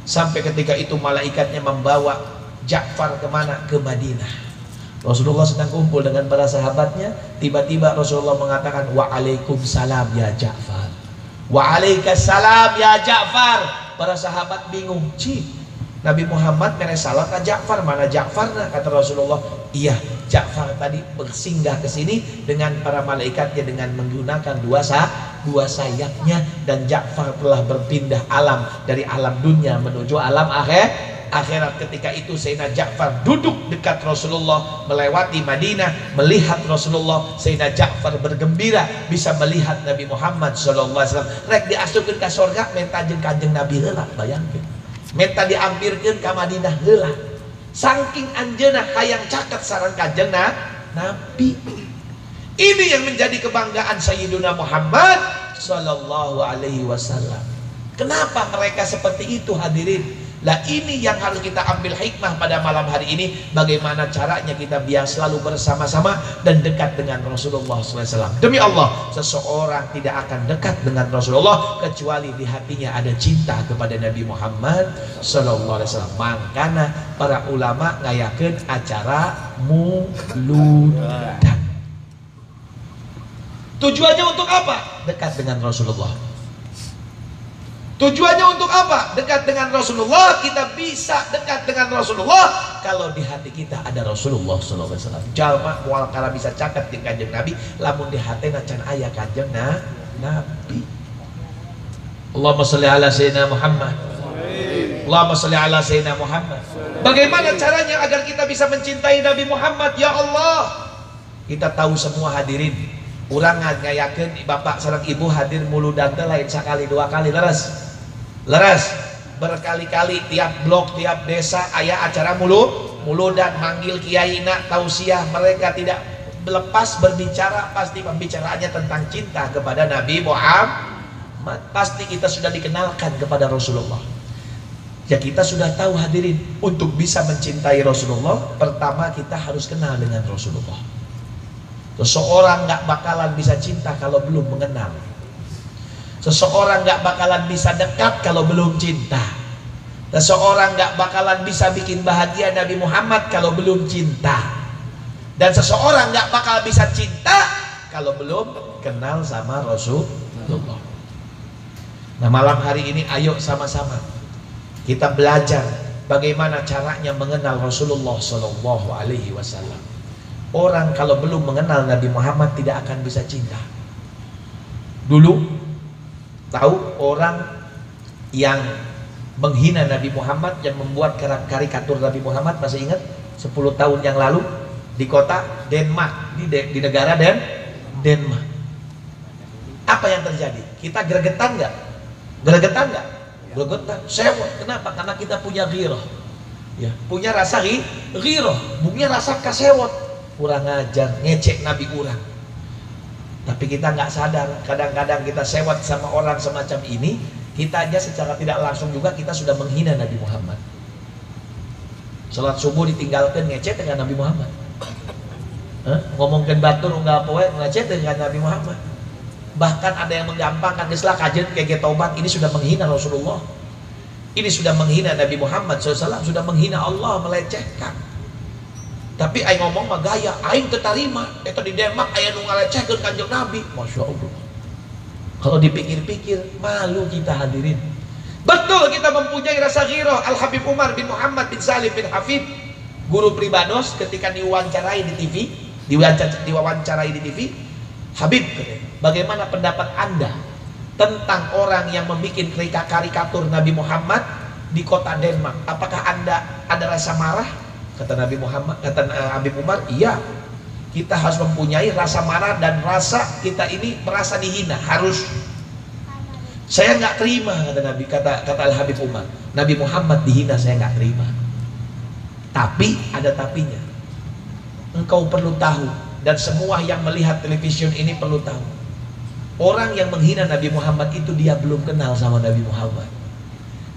Sampai ketika itu malaikatnya membawa Ja'far kemana? Ke Madinah. Rasulullah sedang kumpul dengan para sahabatnya. Tiba-tiba Rasulullah mengatakan, waalaikumsalam ya Ja'far, waalaikumsalam ya Ja'far. Para sahabat bingung, Ci, Nabi Muhammad mere salam ke Ja'far, mana Ja'far? Nah, kata Rasulullah, iya, Ja'far tadi bersinggah ke sini dengan para malaikatnya dengan menggunakan dua sayapnya, dan Ja'far telah berpindah alam dari alam dunia menuju alam akhirat. Ketika itu Sayyidina Ja'far duduk dekat Rasulullah, melewati Madinah, melihat Rasulullah. Sayyidina Ja'far bergembira bisa melihat Nabi Muhammad SAW. Rek diasupkeun ka sorga menta jeung Kanjeng Nabi heula, bayangkeun. Menta diampirkeun ka Madinah heula. Saking anjeunna hayang caket sareng Kanjeng Nabi. Ini yang menjadi kebanggaan Sayyiduna Muhammad sallallahu alaihi wasallam. Kenapa mereka seperti itu hadirin? Lah ini yang harus kita ambil hikmah pada malam hari ini. Bagaimana caranya kita biar selalu bersama-sama dan dekat dengan Rasulullah SAW. Demi Allah, seseorang tidak akan dekat dengan Rasulullah kecuali di hatinya ada cinta kepada Nabi Muhammad SAW. Makanya para ulama ngayakeun acara muludan. Tujuannya untuk apa? Dekat dengan Rasulullah. Tujuannya untuk apa? Dekat dengan Rasulullah. Kita bisa dekat dengan Rasulullah kalau di hati kita ada Rasulullah SAW. Jalma moal kala bisa caket jeung Kanjeng Nabi lamun di hatena can aya Kanjeng Nabi. Allahumma sholli ala Sayyidina Muhammad. Allahumma sholli ala Sayyidina Muhammad. Bagaimana caranya agar kita bisa mencintai Nabi Muhammad? Ya Allah, kita tahu semua hadirin. Urang ngayakeun bapak sareng ibu hadir muludan teh lain sakali dua kali, leres. Leres, berkali-kali tiap blok, tiap desa aya acara muludan, manggil kiaina, tausiah. Mereka tidak lepas berbicara, pasti pembicaraannya tentang cinta kepada Nabi Muhammad. Pasti kita sudah dikenalkan kepada Rasulullah. Ya kita sudah tahu hadirin, untuk bisa mencintai Rasulullah, pertama kita harus kenal dengan Rasulullah. Seseorang nggak bakalan bisa cinta kalau belum mengenal. Seseorang nggak bakalan bisa dekat kalau belum cinta. Seseorang nggak bakalan bisa bikin bahagia Nabi Muhammad kalau belum cinta. Dan seseorang nggak bakal bisa cinta kalau belum kenal sama Rasulullah. Nah malam hari ini ayo sama-sama kita belajar bagaimana caranya mengenal Rasulullah Shallallahu Alaihi Wasallam. Orang kalau belum mengenal Nabi Muhammad tidak akan bisa cinta. Dulu tahu orang yang menghina Nabi Muhammad, yang membuat karikatur Nabi Muhammad, masih ingat? 10 tahun yang lalu di kota Denmark, di negara Denmark. Apa yang terjadi? Kita gregetan nggak? Gregetan nggak? Gregetan. Sewot. Kenapa? Karena kita punya ghirah. Ya, punya rasa ghirah, punya rasa kasewot. Kurang ajar, ngecek Nabi urang. Tapi kita nggak sadar, kadang-kadang kita sewot sama orang semacam ini, kita aja secara tidak langsung juga kita sudah menghina Nabi Muhammad. Salat subuh ditinggalkan ngecek dengan Nabi Muhammad. Hah? Ngomongkeun batur unggal poe ngecek dengan Nabi Muhammad. Bahkan ada yang menggampangkan geus lah kajeun kege tobat, ini sudah menghina Rasulullah. Ini sudah menghina Nabi Muhammad SAW, sudah menghina Allah, melecehkan. Tapi aing ngomong mah gaya, aing teu tarima, eta di Denmark aya nu ngalecehkeun Kanjeng Nabi. Masya Allah. Kalau dipikir-pikir, malu kita hadirin. Betul kita mempunyai rasa ghirah. Al Habib Umar bin Muhammad bin Salim bin Hafid, guru pribados, ketika diwawancarai di TV, diwawancarai di TV, Habib, bagaimana pendapat Anda tentang orang yang membuat karikatur Nabi Muhammad di kota Denmark? Apakah Anda ada rasa marah? Kata Nabi Muhammad, kata Habib Umar, iya. Kita harus mempunyai rasa marah dan rasa kita ini merasa dihina. Harus. Saya nggak terima, kata Nabi, kata Al Habib Umar. Nabi Muhammad dihina, saya nggak terima. Tapi ada tapinya. Engkau perlu tahu, dan semua yang melihat televisi ini perlu tahu. Orang yang menghina Nabi Muhammad itu dia belum kenal sama Nabi Muhammad.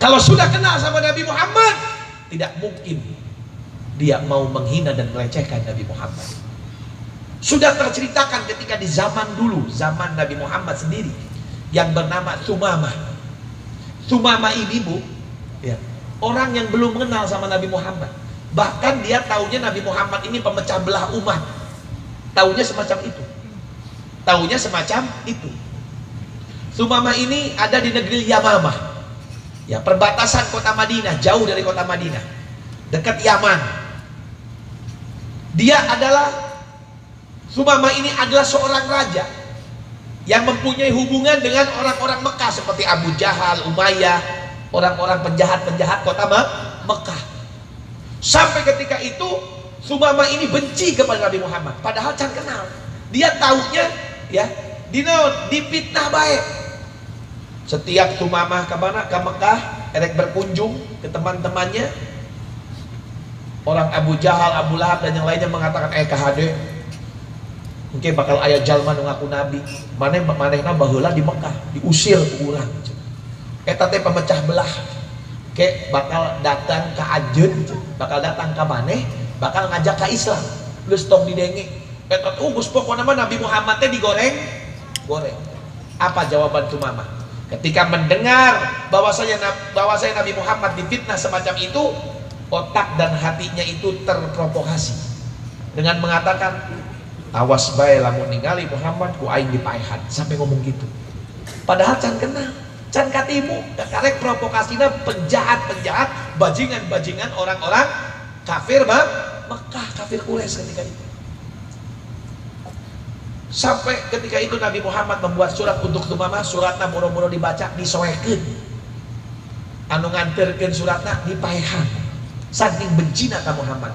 Kalau sudah kenal sama Nabi Muhammad, tidak mungkin dia mau menghina dan melecehkan Nabi Muhammad. Sudah terceritakan ketika di zaman dulu, zaman Nabi Muhammad sendiri, yang bernama Tsumamah. Tsumamah ini, Bu, ya, orang yang belum kenal sama Nabi Muhammad. Bahkan dia taunya Nabi Muhammad ini pemecah belah umat. Taunya semacam itu. Taunya semacam itu. Tsumamah ini ada di negeri Yamamah. Ya, perbatasan kota Madinah, jauh dari kota Madinah, dekat Yaman. Dia adalah, Tsumamah ini adalah seorang raja yang mempunyai hubungan dengan orang-orang Mekah seperti Abu Jahal, Umayyah, orang-orang penjahat-penjahat kota Mekah. Sampai ketika itu Tsumamah ini benci kepada Nabi Muhammad, padahal can kenal. Dia taunya ya dipitnah baik. Setiap Tsumamah ke mana? Ke Mekah, erek berkunjung ke teman-temannya, orang Abu Jahal, Abu Lahab dan yang lainnya mengatakan, KHD, mungkin bakal aya jalma nu ngaku nabi. Manehna baheula di Mekah, diusir ku urang. Eta teh pemecah belah. Ke bakal datang ka anjeun, bakal datang ka maneh, bakal ngajak ka Islam. Geus tong didenge. Eta teh geus pokona mah Nabi Muhammad teh digoreng, goreng. Apa jawaban Tsumamah? Ketika mendengar bahwasanya Nabi Muhammad difitnah semacam itu, otak dan hatinya itu terprovokasi dengan mengatakan, awas bae lamun ningali Muhammad ku aing dipaehan. Sampai ngomong gitu. Padahal can kenal, can katimu, karek provokasina penjahat-penjahat, bajingan-bajingan orang-orang kafir Mekah, kafir Quraisy ketika itu. Sampai ketika itu Nabi Muhammad membuat surat untuk Tsumamah, suratna boro-boro dibaca, disoekeun. Anu nganterkeun suratna dipaehan. Saking bencina ka Muhammad.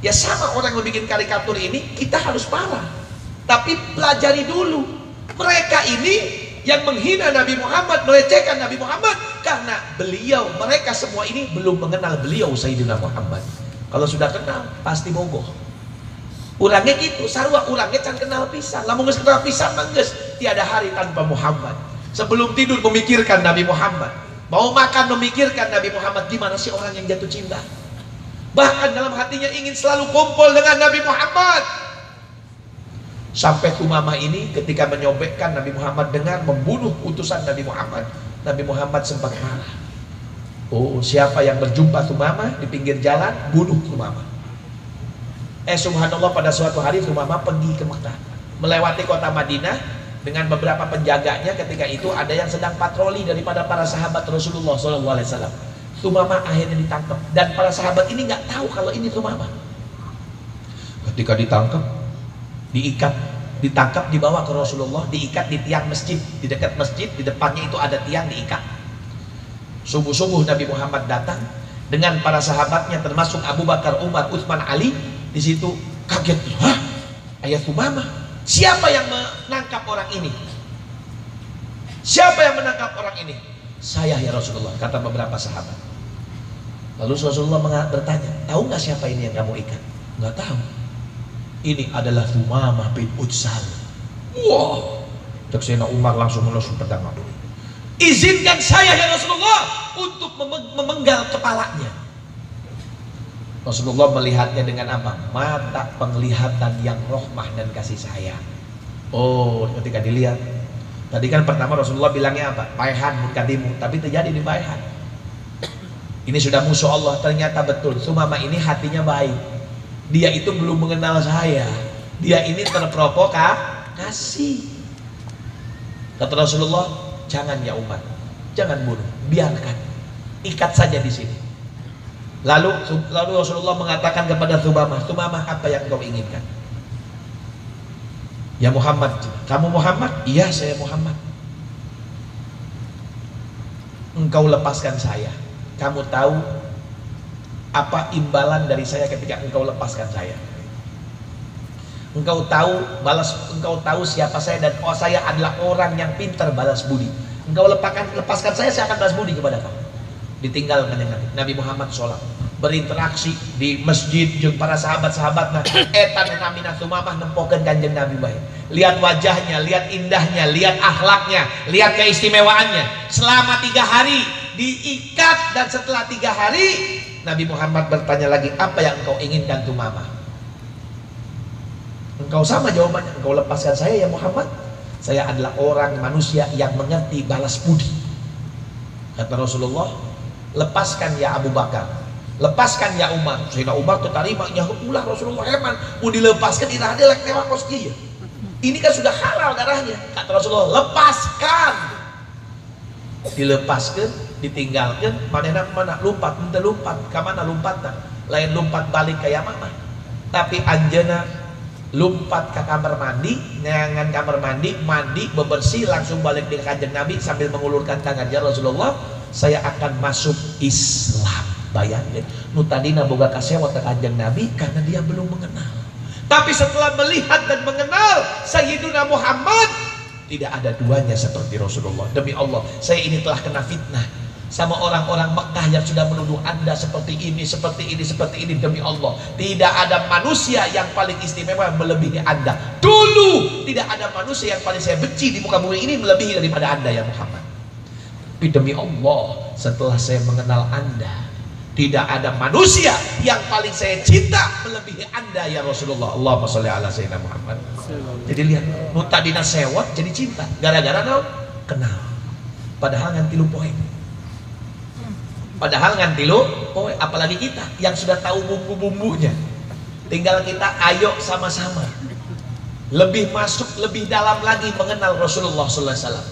Ya sama orang yang bikin karikatur ini, kita harus marah. Tapi pelajari dulu. Mereka ini yang menghina Nabi Muhammad, melecehkan Nabi Muhammad, karena beliau, mereka semua ini belum mengenal beliau Sayyidina Muhammad. Kalau sudah kenal, pasti bogoh. Urangnya gitu, sarua urangnya can kenal pisan. Lamun geus kenal pisan mah geus tiada hari tanpa Muhammad. Sebelum tidur memikirkan Nabi Muhammad. Mau makan memikirkan Nabi Muhammad. Gimana sih orang yang jatuh cinta? Bahkan dalam hatinya ingin selalu kumpul dengan Nabi Muhammad. Sampai Tsumamah ini ketika menyobekkan Nabi Muhammad dengan membunuh utusan Nabi Muhammad, Nabi Muhammad sempat marah. Oh, siapa yang berjumpa Tsumamah di pinggir jalan, bunuh Tsumamah. Subhanallah, pada suatu hari Tsumamah pergi ke Mekah, melewati kota Madinah dengan beberapa penjaganya. Ketika itu ada yang sedang patroli daripada para sahabat Rasulullah SAW. Tsumamah akhirnya ditangkap, dan para sahabat ini nggak tahu kalau ini Tsumamah. Ketika ditangkap, diikat, ditangkap, dibawa ke Rasulullah, diikat di tiang masjid, di dekat masjid, di depannya itu ada tiang diikat. Subuh-subuh Nabi Muhammad datang dengan para sahabatnya termasuk Abu Bakar, Umar, Utsman, Ali. Di situ kaget, hah? Ayah Tsumamah, siapa yang menangkap orang ini? Siapa yang menangkap orang ini? Saya ya Rasulullah, kata beberapa sahabat. Lalu Rasulullah bertanya, tahu nggak siapa ini yang kamu ikat? Nggak tahu. Ini adalah Thumamah bin Utsal. Wah, cek Sayyidina Umar langsung menusuk pedang. Izinkan saya ya Rasulullah untuk memenggal kepalanya. Rasulullah melihatnya dengan apa? Mata penglihatan yang rohmah dan kasih sayang. Oh, ketika dilihat. Tadi kan pertama Rasulullah bilangnya apa? Paehan munkadimu, tapi terjadi di paehan. Ini sudah musuh Allah, ternyata betul. Thumamah ini hatinya baik. Dia itu belum mengenal saya. Dia ini terprovokasi. Kata Rasulullah, jangan ya Umar, jangan bunuh, biarkan, ikat saja di sini. Lalu Rasulullah mengatakan kepada Thumamah, Thumamah, apa yang kau inginkan? Ya Muhammad, kamu Muhammad? Iya, saya Muhammad. Engkau lepaskan saya. Kamu tahu apa imbalan dari saya ketika engkau lepaskan saya? Engkau tahu balas, engkau tahu siapa saya, dan oh, saya adalah orang yang pintar balas budi. Engkau lepaskan saya akan balas budi kepada kamu. Ditinggal dengan Nabi Muhammad sholat, berinteraksi di masjid jeung para sahabat-sahabatna. Eta namina Thumamah nempokeun Kanjeng Nabi bae. Lihat wajahnya, lihat indahnya, lihat akhlaknya, lihat keistimewaannya. Selama 3 hari diikat, dan setelah 3 hari Nabi Muhammad bertanya lagi, apa yang engkau inginkan Thumamah? Engkau sama jawabannya, engkau lepaskan saya ya Muhammad. Saya adalah orang manusia yang mengerti balas budi. Kata Rasulullah, lepaskan ya Abu Bakar, lepaskan ya Umar. Sayyidina Umar tertarima, ya ulah Rasulullah heman, mau dilepaskan irah dia lek tewak kos kieu. Ini kan sudah halal darahnya. Kata Rasulullah, lepaskan. Dilepaskan, ditinggalkan, manehna mana lompat, henteu lompat, ka mana lompatna? Lain lompat balik ka Yamamah. Tapi anjeunna lompat ke kamar mandi, neangan kamar mandi, mandi, bebersih, langsung balik ke Kanjeng Nabi sambil mengulurkan tangan, ya Rasulullah, saya akan masuk Islam. Bayangin, nu tadina boga kasewot ka Kanjeng Nabi karena dia belum mengenal. Tapi setelah melihat dan mengenal Sayyiduna Muhammad, tidak ada duanya seperti Rasulullah. Demi Allah, saya ini telah kena fitnah sama orang-orang Mekah yang sudah menuduh Anda seperti ini, seperti ini, seperti ini. Demi Allah, tidak ada manusia yang paling istimewa melebihi Anda. Dulu tidak ada manusia yang paling saya benci di muka bumi ini melebihi daripada Anda ya Muhammad. Tapi demi Allah, setelah saya mengenal Anda, tidak ada manusia yang paling saya cinta melebihi Anda ya Rasulullah. Allahumma sholli ala sayyidina Muhammad. Jadi lihat, nu tadina sewot jadi cinta gara-gara naon? Kenal. Padahal ngan 3 poe. Padahal ngan 3 poe, apalagi kita yang sudah tahu bumbu-bumbunya. Tinggal kita ayo sama-sama lebih masuk, lebih dalam lagi mengenal Rasulullah sallallahu alaihi wasallam.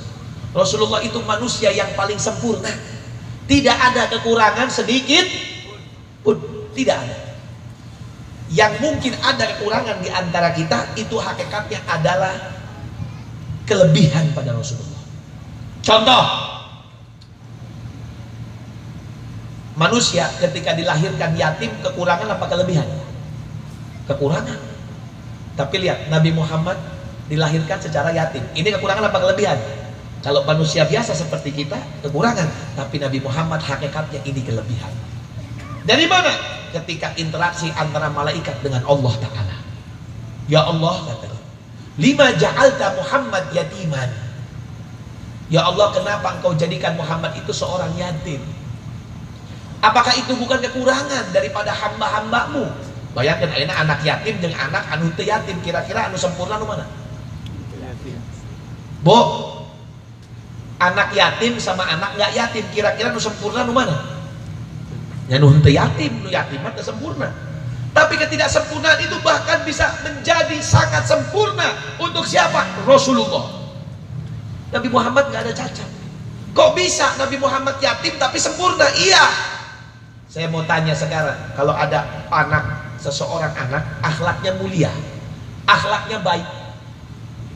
Rasulullah itu manusia yang paling sempurna. Tidak ada kekurangan sedikit pun, tidak ada. Yang mungkin ada kekurangan di antara kita itu hakikatnya adalah kelebihan pada Rasulullah. Contoh, manusia ketika dilahirkan yatim, kekurangan apa kelebihan? Kekurangan. Tapi lihat, Nabi Muhammad dilahirkan secara yatim. Ini kekurangan apa kelebihan? Kalau manusia biasa seperti kita, kekurangan. Tapi Nabi Muhammad hakikatnya ini kelebihan. Dari mana? Ketika interaksi antara malaikat dengan Allah Ta'ala. Ya Allah, katanya, lima ja'alta Muhammad yatiman. Ya Allah, kenapa engkau jadikan Muhammad itu seorang yatim? Apakah itu bukan kekurangan daripada hamba-hambamu? Bayangkan, ayeuna anak yatim dengan anak anu teu yatim, kira-kira anu sempurna nu mana? Bo, anak yatim sama anak nggak yatim, kira-kira nu sempurna nu mana? Ya nu henteu yatim, nu yatim mah teu sempurna. Tapi ketidaksempurnaan itu bahkan bisa menjadi sangat sempurna untuk siapa? Rasulullah. Nabi Muhammad nggak ada cacat. Kok bisa Nabi Muhammad yatim tapi sempurna? Iya. Saya mau tanya sekarang, kalau ada anak, seseorang anak akhlaknya mulia, akhlaknya baik,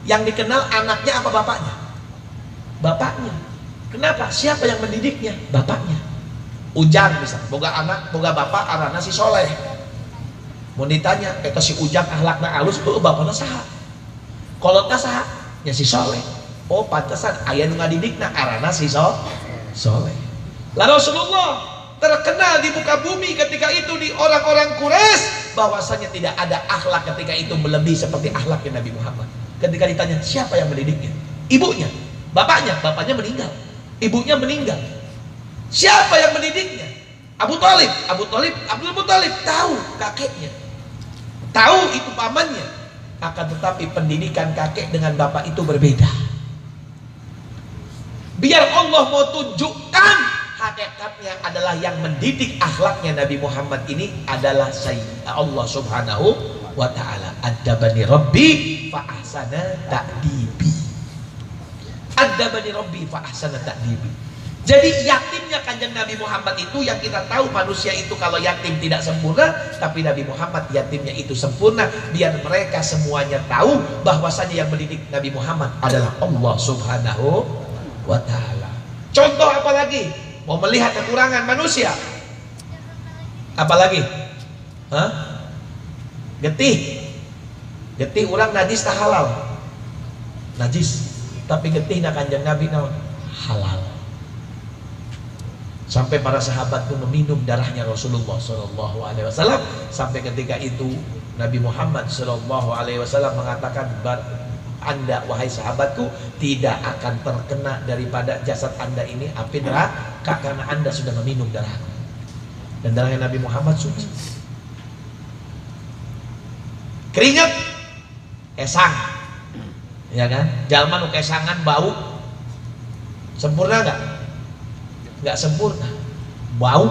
yang dikenal anaknya apa bapaknya? Bapaknya. Kenapa? Siapa yang mendidiknya? Bapaknya. Ujang misalnya, boga anak, boga bapak, arana si soleh. Mau ditanya, eta si Ujang akhlakna alus, bapakna saha? Kolotna saha? Ya si soleh. Oh pantesan aya nu ngadidikna arana si soleh. Lah Rasulullah terkenal di muka bumi ketika itu di orang-orang Quraisy bahwasanya tidak ada akhlak ketika itu melebihi seperti akhlaknya Nabi Muhammad. Ketika ditanya siapa yang mendidiknya? Ibunya, bapaknya, bapaknya meninggal, ibunya meninggal. Siapa yang mendidiknya? Abu Talib, Abu Talib, Abdul Muttalib tahu kakeknya, tahu itu pamannya. Akan tetapi pendidikan kakek dengan bapak itu berbeda. Biar Allah mau tunjukkan hakikatnya adalah yang mendidik akhlaknya Nabi Muhammad ini adalah Allah Subhanahu wa ta'ala. Adabani Rabbi fa ahsana ta'dibi. Adabani Rabbi fa ahsana ta'dibi. Jadi yatimnya Kanjeng Nabi Muhammad itu yang kita tahu manusia itu kalau yatim tidak sempurna, tapi Nabi Muhammad yatimnya itu sempurna. Biar mereka semuanya tahu bahwasanya yang mendidik Nabi Muhammad adalah Allah Subhanahu wa ta'ala. Contoh apa lagi? Mau melihat kekurangan manusia? Apalagi? Hah? Getih. Getih orang najis tak halal? Najis. Tapi getih nak Kanjeng Nabi naon? Halal. Sampai para sahabat pun meminum darahnya Rasulullah SAW. Sampai ketika itu Nabi Muhammad SAW mengatakan, Anda wahai sahabatku tidak akan terkena daripada jasad Anda ini api neraka karena Anda sudah meminum darahku. Dan darahnya Nabi Muhammad suci. Keringat kesang, ya kan? Jalma nu kesangan bau, sempurna nggak? Nggak sempurna, bau.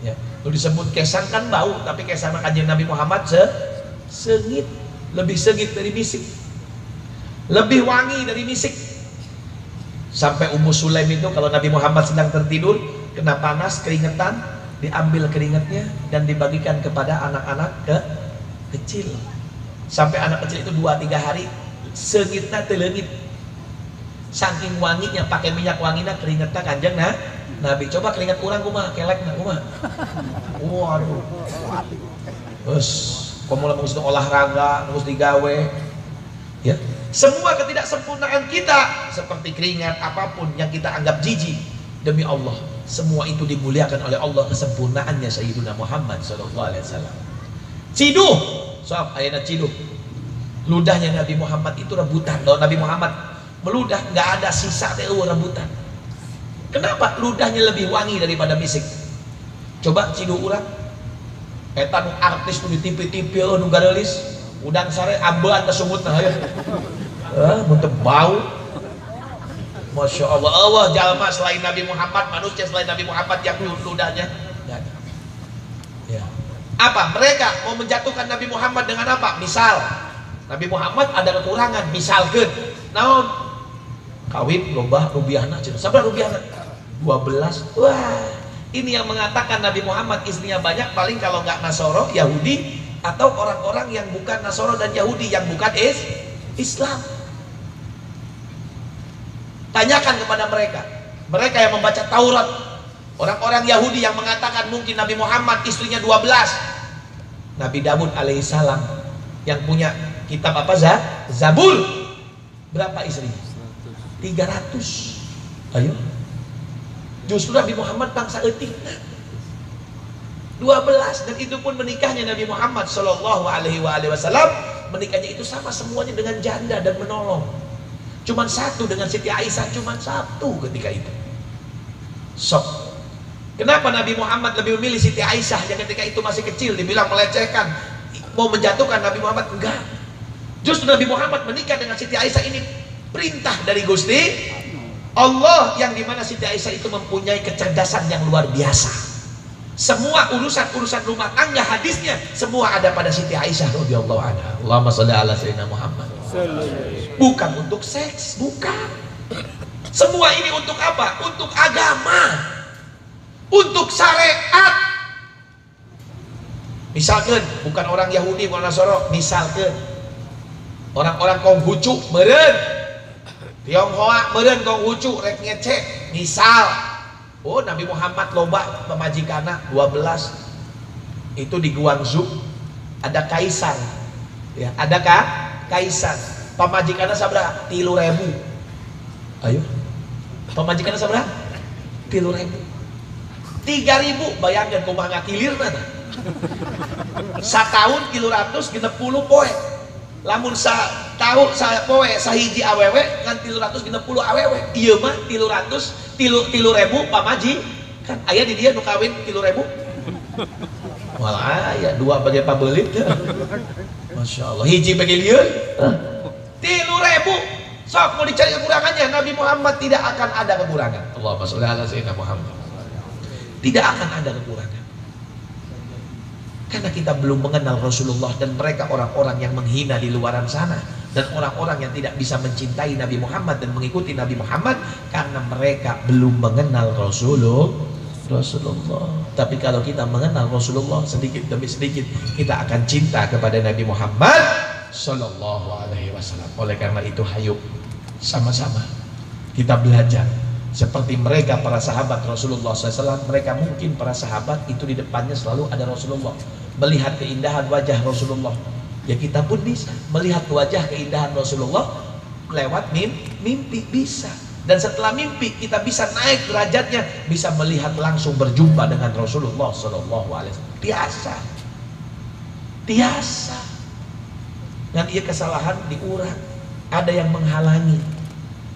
Ya, lu disebut kesang kan bau, tapi kesang Kanjeng Nabi Muhammad sengit, lebih sengit dari misik, lebih wangi dari misik. Sampai Ummu Sulaim itu kalau Nabi Muhammad sedang tertidur, kena panas, keringetan, diambil keringetnya dan dibagikan kepada anak-anak kecil. Sampai anak kecil itu 2-3 hari sengitna teleungit. Saking wanginya pakai minyak wangina keringetna Kanjeng Nabi. Coba keringet urang kumaha, kelekna kumaha. Waduh. Terus komo lamun geus olahraga, geus digawe. Ya. Semua ketidaksempurnaan kita seperti keringat apapun yang kita anggap jijik, demi Allah semua itu dimuliakan oleh Allah kesempurnaannya Sayyiduna Muhammad sallallahu alaihi wasallam. Ciduh, sob ayeuna ciduh. Ludahnya Nabi Muhammad itu rebutan. Kalau Nabi Muhammad meludah nggak ada sisa teh rebutan. Kenapa? Ludahnya lebih wangi daripada misik. Coba ciduh urang. Eta nu artis nu di TV-TV nu gareulis, udang sare ambean teh sungutna hayu. Mun teu bau. Masya Allah, Allah jalma selain Nabi Muhammad, manusia selain Nabi Muhammad yang ludahnya nggak ada. Ya. Apa? Mereka mau menjatuhkan Nabi Muhammad dengan apa? Misal Nabi Muhammad ada kekurangan, misalkan naon? Kawin loba rubiahna cenah. Sabaraha rubiahna? 12. Wah, ini yang mengatakan Nabi Muhammad istrinya banyak paling kalau nggak Nasoro, Yahudi atau orang-orang yang bukan Nasoro dan Yahudi yang bukan Islam. Tanyakan kepada mereka. Mereka yang membaca Taurat, orang-orang Yahudi yang mengatakan mungkin Nabi Muhammad istrinya 12. Nabi Daud alaihissalam yang punya kitab apa? Zabur. Berapa istrinya? 300. Ayo. Justru Nabi Muhammad bangsa eutik 12, dan itu pun menikahnya Nabi Muhammad sallallahu alaihi wasallam, menikahnya itu sama semuanya dengan janda dan menolong. Cuman satu dengan Siti Aisyah, cuman satu ketika itu. Sok. Kenapa Nabi Muhammad lebih memilih Siti Aisyah yang ketika itu masih kecil, dibilang melecehkan, mau menjatuhkan Nabi Muhammad? Enggak. Justru Nabi Muhammad menikah dengan Siti Aisyah ini perintah dari Gusti Allah, yang dimana Siti Aisyah itu mempunyai kecerdasan yang luar biasa. Semua urusan-urusan rumah tangga hadisnya semua ada pada Siti Aisyah radhiyallahu anha. Allahumma sholli ala sayyidina Muhammad. Bukan untuk seks, bukan. Semua ini untuk apa? Untuk agama, untuk syariat. Misalkan bukan orang Yahudi, bukan Nasoro, misalkan orang-orang Konghucu meureun, Tionghoa meureun Konghucu rek ngecek, misal oh Nabi Muhammad loba pamajikanna 12. Itu di Guangzhou ada kaisar. Ya, ada kaisar. Pamajikanna sabaraha? 3.000. Ayo. Pamajikan sabaraha? 3.000. 3.000 bayangkan kumaha ngakilirna tah. Satahun 360 poe. Lamun satahun sapoe sahiji awewe ngan 360 awewe. Ieu mah 300 3.000 pamajikan. Aya di dieu nu kawin 3.000. Moal aya dua bagai pabelit. Masya Allah, hiji bagi lieur 3.000. Sok mau dicari kekurangannya, Nabi Muhammad tidak akan ada kekurangan. Allahumma sholli ala sayyidina Muhammad. Tidak akan ada kekurangan. Karena kita belum mengenal Rasulullah dan mereka orang-orang yang menghina di luaran sana dan orang-orang yang tidak bisa mencintai Nabi Muhammad dan mengikuti Nabi Muhammad karena mereka belum mengenal Rasulullah. Tapi kalau kita mengenal Rasulullah sedikit demi sedikit kita akan cinta kepada Nabi Muhammad Sallallahu Alaihi Wasallam. Oleh karena itu hayu sama-sama kita belajar seperti mereka para sahabat Rasulullah SAW. Mereka mungkin para sahabat itu di depannya selalu ada Rasulullah, melihat keindahan wajah Rasulullah. Ya kita pun bisa melihat wajah keindahan Rasulullah lewat mimpi bisa. Dan setelah mimpi kita bisa naik derajatnya, bisa melihat langsung berjumpa dengan Rasulullah Sallallahu Alaihi Wasallam. Biasa, biasa. Dan ia kesalahan diurang, ada yang menghalangi.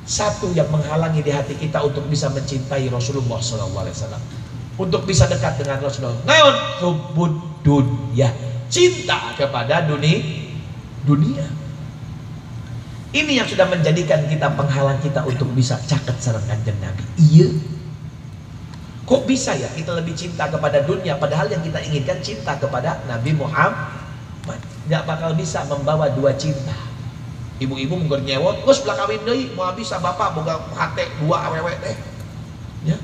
Satu yang menghalangi di hati kita untuk bisa mencintai Rasulullah Sallallahu Alaihi Wasallam, untuk bisa dekat dengan Rasulullah. Naon? Hubbud dunya, cinta kepada dunia. Ini yang sudah menjadikan kita penghalang kita untuk bisa caket sareng Kanjeng Nabi. Iya. Kok bisa ya kita lebih cinta kepada dunia padahal yang kita inginkan cinta kepada Nabi Muhammad. Gak bakal bisa membawa dua cinta. Ibu-ibu mungkin nyewot, geus belah kawin deui, moal bisa bapak boga hate dua awewe teh. Ya.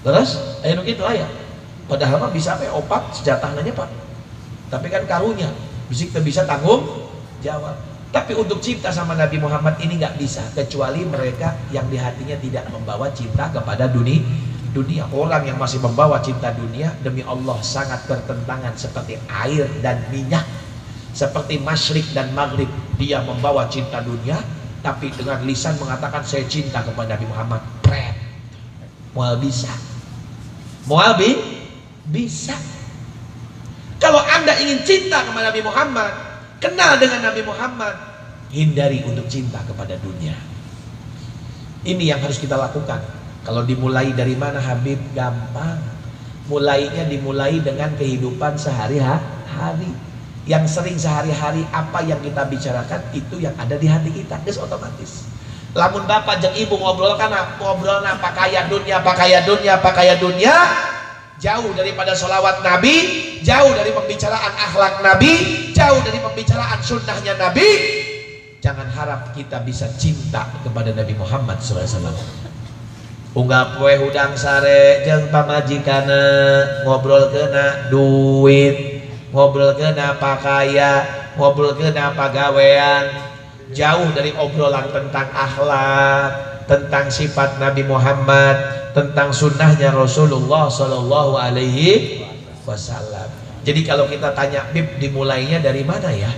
Terus aya nu kitu aya. Padahal mah bisa we opat sejatahna nya Pak. Tapi kan karunya bisik teu bisa tanggung jawab. Tapi untuk cinta sama Nabi Muhammad ini nggak bisa, kecuali mereka yang di hatinya tidak membawa cinta kepada dunia. Orang yang masih membawa cinta dunia, demi Allah sangat bertentangan seperti air dan minyak, seperti masyrik dan maghrib. Dia membawa cinta dunia, tapi dengan lisan mengatakan saya cinta kepada Nabi Muhammad. Pret. Moal bisa. Moal bisa. Kalau Anda ingin cinta kepada Nabi Muhammad, kenal dengan Nabi Muhammad, hindari untuk cinta kepada dunia. Ini yang harus kita lakukan. Kalau dimulai dari mana Habib? Gampang. Mulainya dimulai dengan kehidupan sehari-hari. Yang sering sehari-hari apa yang kita bicarakan itu yang ada di hati kita. Itu otomatis. Lamun bapak jeung ibu ngobrol kana, ngobrolna pakaian dunia, pakaian dunia, pakaian dunia, jauh daripada sholawat Nabi, jauh dari pembicaraan akhlak Nabi, jauh dari pembicaraan sunnahnya Nabi, jangan harap kita bisa cinta kepada Nabi Muhammad SAW. Unggal poe hudang sare jeung pamajikana, ngobrol kena duit, ngobrol kena pakaian, ngobrol kena pagawean, jauh dari obrolan tentang akhlak, tentang sifat Nabi Muhammad, tentang sunnahnya Rasulullah Sallallahu Alaihi Wasallam. Jadi kalau kita tanya, Bib, dimulainya dari mana ya?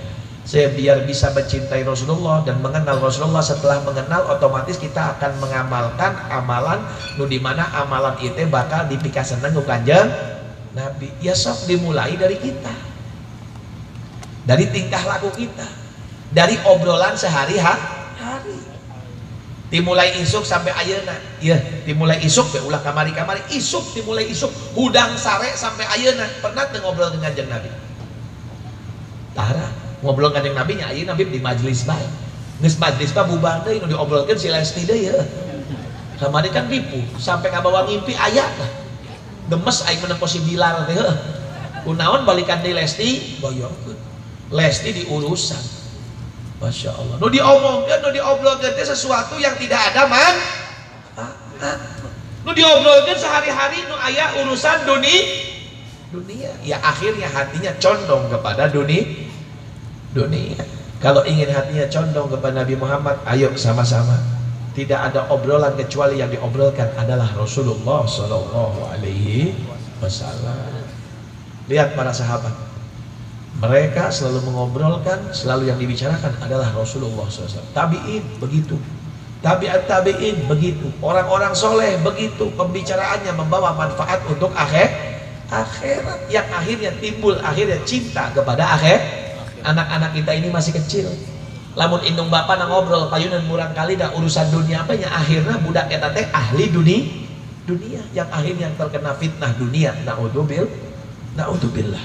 Saya biar bisa mencintai Rasulullah dan mengenal Rasulullah. Setelah mengenal, otomatis kita akan mengamalkan amalan nu di mana amalan itu bakal dipikaseneng ku Kanjeng Nabi. Ya sok dimulai dari kita, dari tingkah laku kita, dari obrolan sehari-hari. Dimulai isuk sampai ayeuna. Iya, dimulai isuk be ulah kamari-kamari. Isuk dimulai isuk, hudang sare sampai ayeuna. Pernah teu ngobrol dengan Kanjeng Nabi? Tara, ngobrol kanjeng Nabi nya ayeuna Nabi di majelis bae. Geus majelis mah bubar deui nu diobrolkeun si Lesti deui ya. Kamari kan tipu, sampai kabawa ngimpi aya tah. Gemes aing menempo si Bilal teh heuh. Kunaon balikan deui Lesti, boyongkeun. Lesti diurusan. Masya Allah. Nu diomongkeun, nu diobrolkeun teh sesuatu yang tidak ada manfaat. Nu diobrolkeun sehari-hari nu aya urusan dunia. Ya akhirnya hatinya condong kepada dunia. Kalau ingin hatinya condong kepada Nabi Muhammad, ayo sama-sama. Tidak ada obrolan kecuali yang diobrolkan adalah Rasulullah Shallallahu Alaihi Wasallam. Lihat para sahabat, mereka selalu mengobrolkan, selalu yang dibicarakan adalah Rasulullah SAW. Tabi'in begitu, Tabi'at tabi'in begitu, orang-orang soleh begitu, pembicaraannya membawa manfaat untuk akhirat yang akhirnya timbul akhirnya cinta kepada akhir. Anak-anak kita ini masih kecil, lamun indung bapak na ngobrol payunan murang kali dah urusan dunia apanya, akhirnya budak eta teh ahli dunia yang akhirnya terkena fitnah dunia. Naudzubillah.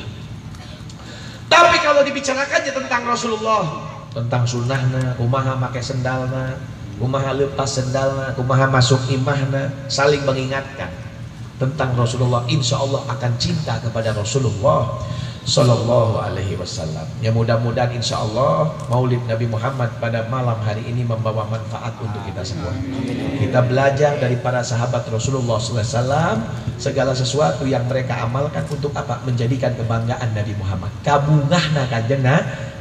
Tapi kalau dibicarakannya tentang Rasulullah, tentang sunnahna, kumaha make sendalna, kumaha lepas sendalna, kumaha masuk imahna, saling mengingatkan tentang Rasulullah, insya Allah akan cinta kepada Rasulullah Sallallahu Alaihi Wasallam. Ya mudah-mudahan insya Allah Maulid Nabi Muhammad pada malam hari ini membawa manfaat untuk kita semua. Kita belajar dari para sahabat Rasulullah SAW, segala sesuatu yang mereka amalkan untuk apa? Menjadikan kebanggaan Nabi Muhammad. Kabungahna kanjeng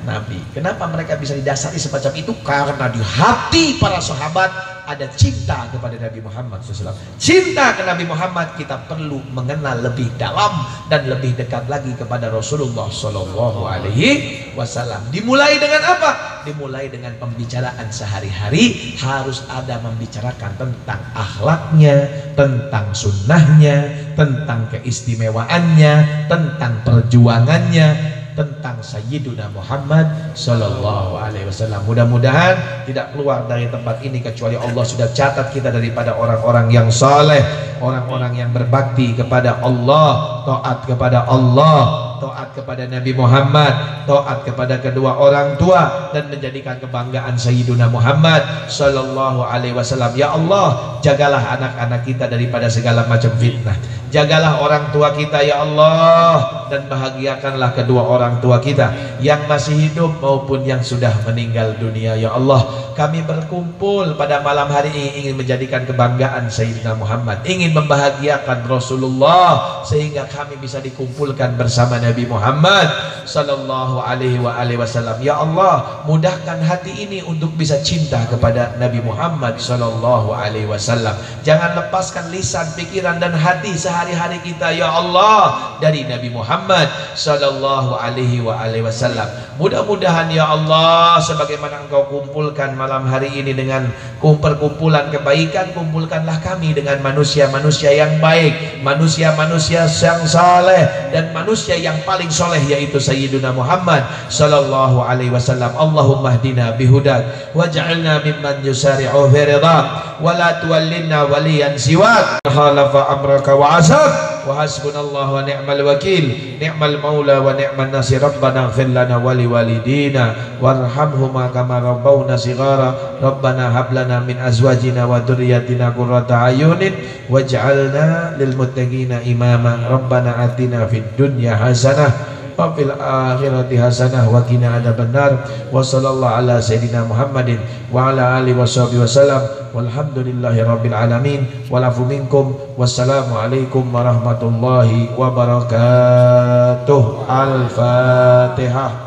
Nabi. Kenapa mereka bisa didasari semacam itu? Karena di hati para sahabat ada cinta kepada Nabi Muhammad SAW. Cinta ke Nabi Muhammad, kita perlu mengenal lebih dalam dan lebih dekat lagi kepada Rasulullah Sallallahu Alaihi Wasallam. Dimulai dengan apa? Dimulai dengan pembicaraan sehari-hari. Harus ada membicarakan tentang akhlaknya, tentang sunnahnya, tentang keistimewaannya, tentang perjuangannya, tentang Sayyiduna Muhammad Sallallahu Alaihi Wasallam. Mudah-mudahan tidak keluar dari tempat ini kecuali Allah sudah catat kita daripada orang-orang yang saleh, orang-orang yang berbakti kepada Allah, taat kepada Allah, taat kepada Nabi Muhammad, taat kepada kedua orang tua, dan menjadikan kebanggaan Sayyiduna Muhammad Sallallahu Alaihi Wasallam. Ya Allah, jagalah anak-anak kita daripada segala macam fitnah. Jagalah orang tua kita ya Allah, dan bahagiakanlah kedua orang tua kita yang masih hidup maupun yang sudah meninggal dunia. Ya Allah, kami berkumpul pada malam hari ini ingin menjadikan kebanggaan Sayyidina Muhammad, ingin membahagiakan Rasulullah, sehingga kami bisa dikumpulkan bersama Nabi Muhammad Sallallahu Alaihi Wasallam. Ya Allah, mudahkan hati ini untuk bisa cinta kepada Nabi Muhammad Sallallahu Alaihi Wasallam. Jangan lepaskan lisan, pikiran, dan hati sehari-hari kita ya Allah dari Nabi Muhammad Sallallahu Alaihi Wasallam. Mudah-mudahan ya Allah, sebagaimana Engkau kumpulkan malam hari ini dengan perkumpulan kebaikan, kumpulkanlah kami dengan manusia-manusia yang baik, manusia-manusia yang saleh, dan manusia yang paling soleh, yaitu Sayyiduna Muhammad Sallallahu Alaihi Wasallam. Allahumma hdina bihudak waj'alna mimman yusari'u fi ridak wa la tuwallinna waliyan siwak khalafa amraka wa asak wa hasbunallahu wa ni'mal wakil, ni'mal maula wa ni'man nasir. Rabbana ighfir lana wa liwalidina warhamhuma kama rabbawna shighara. Rabbana hab lana min azwajina wa dhurriyyatina qurrata a'yunin waj'alna lil muttaqina imama. Rabbana atina fid dunya hasanah wa fil akhirati hasanah wa qina adzabannar. Wa sallallahu ala sayidina Muhammadin wa ala alihi washabihi wasallam. Walhamdulillahi rabbil alamin. Walafu minkum. Wassalamualaikum warahmatullahi wabarakatuh. Al-Fatihah.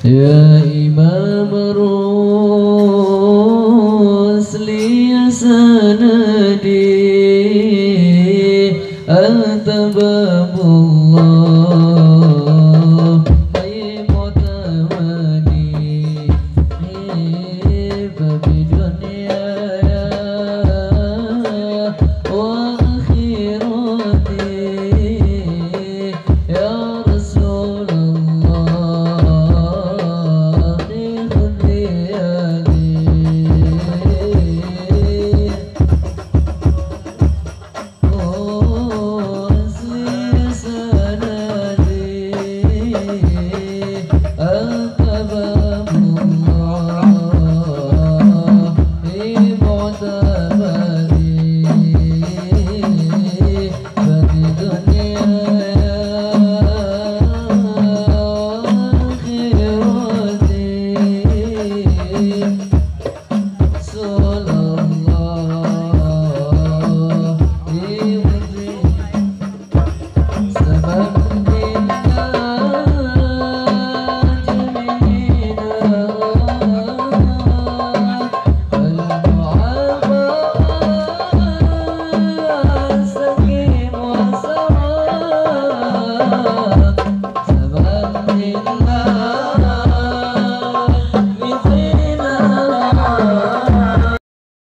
Ya Imam Ruh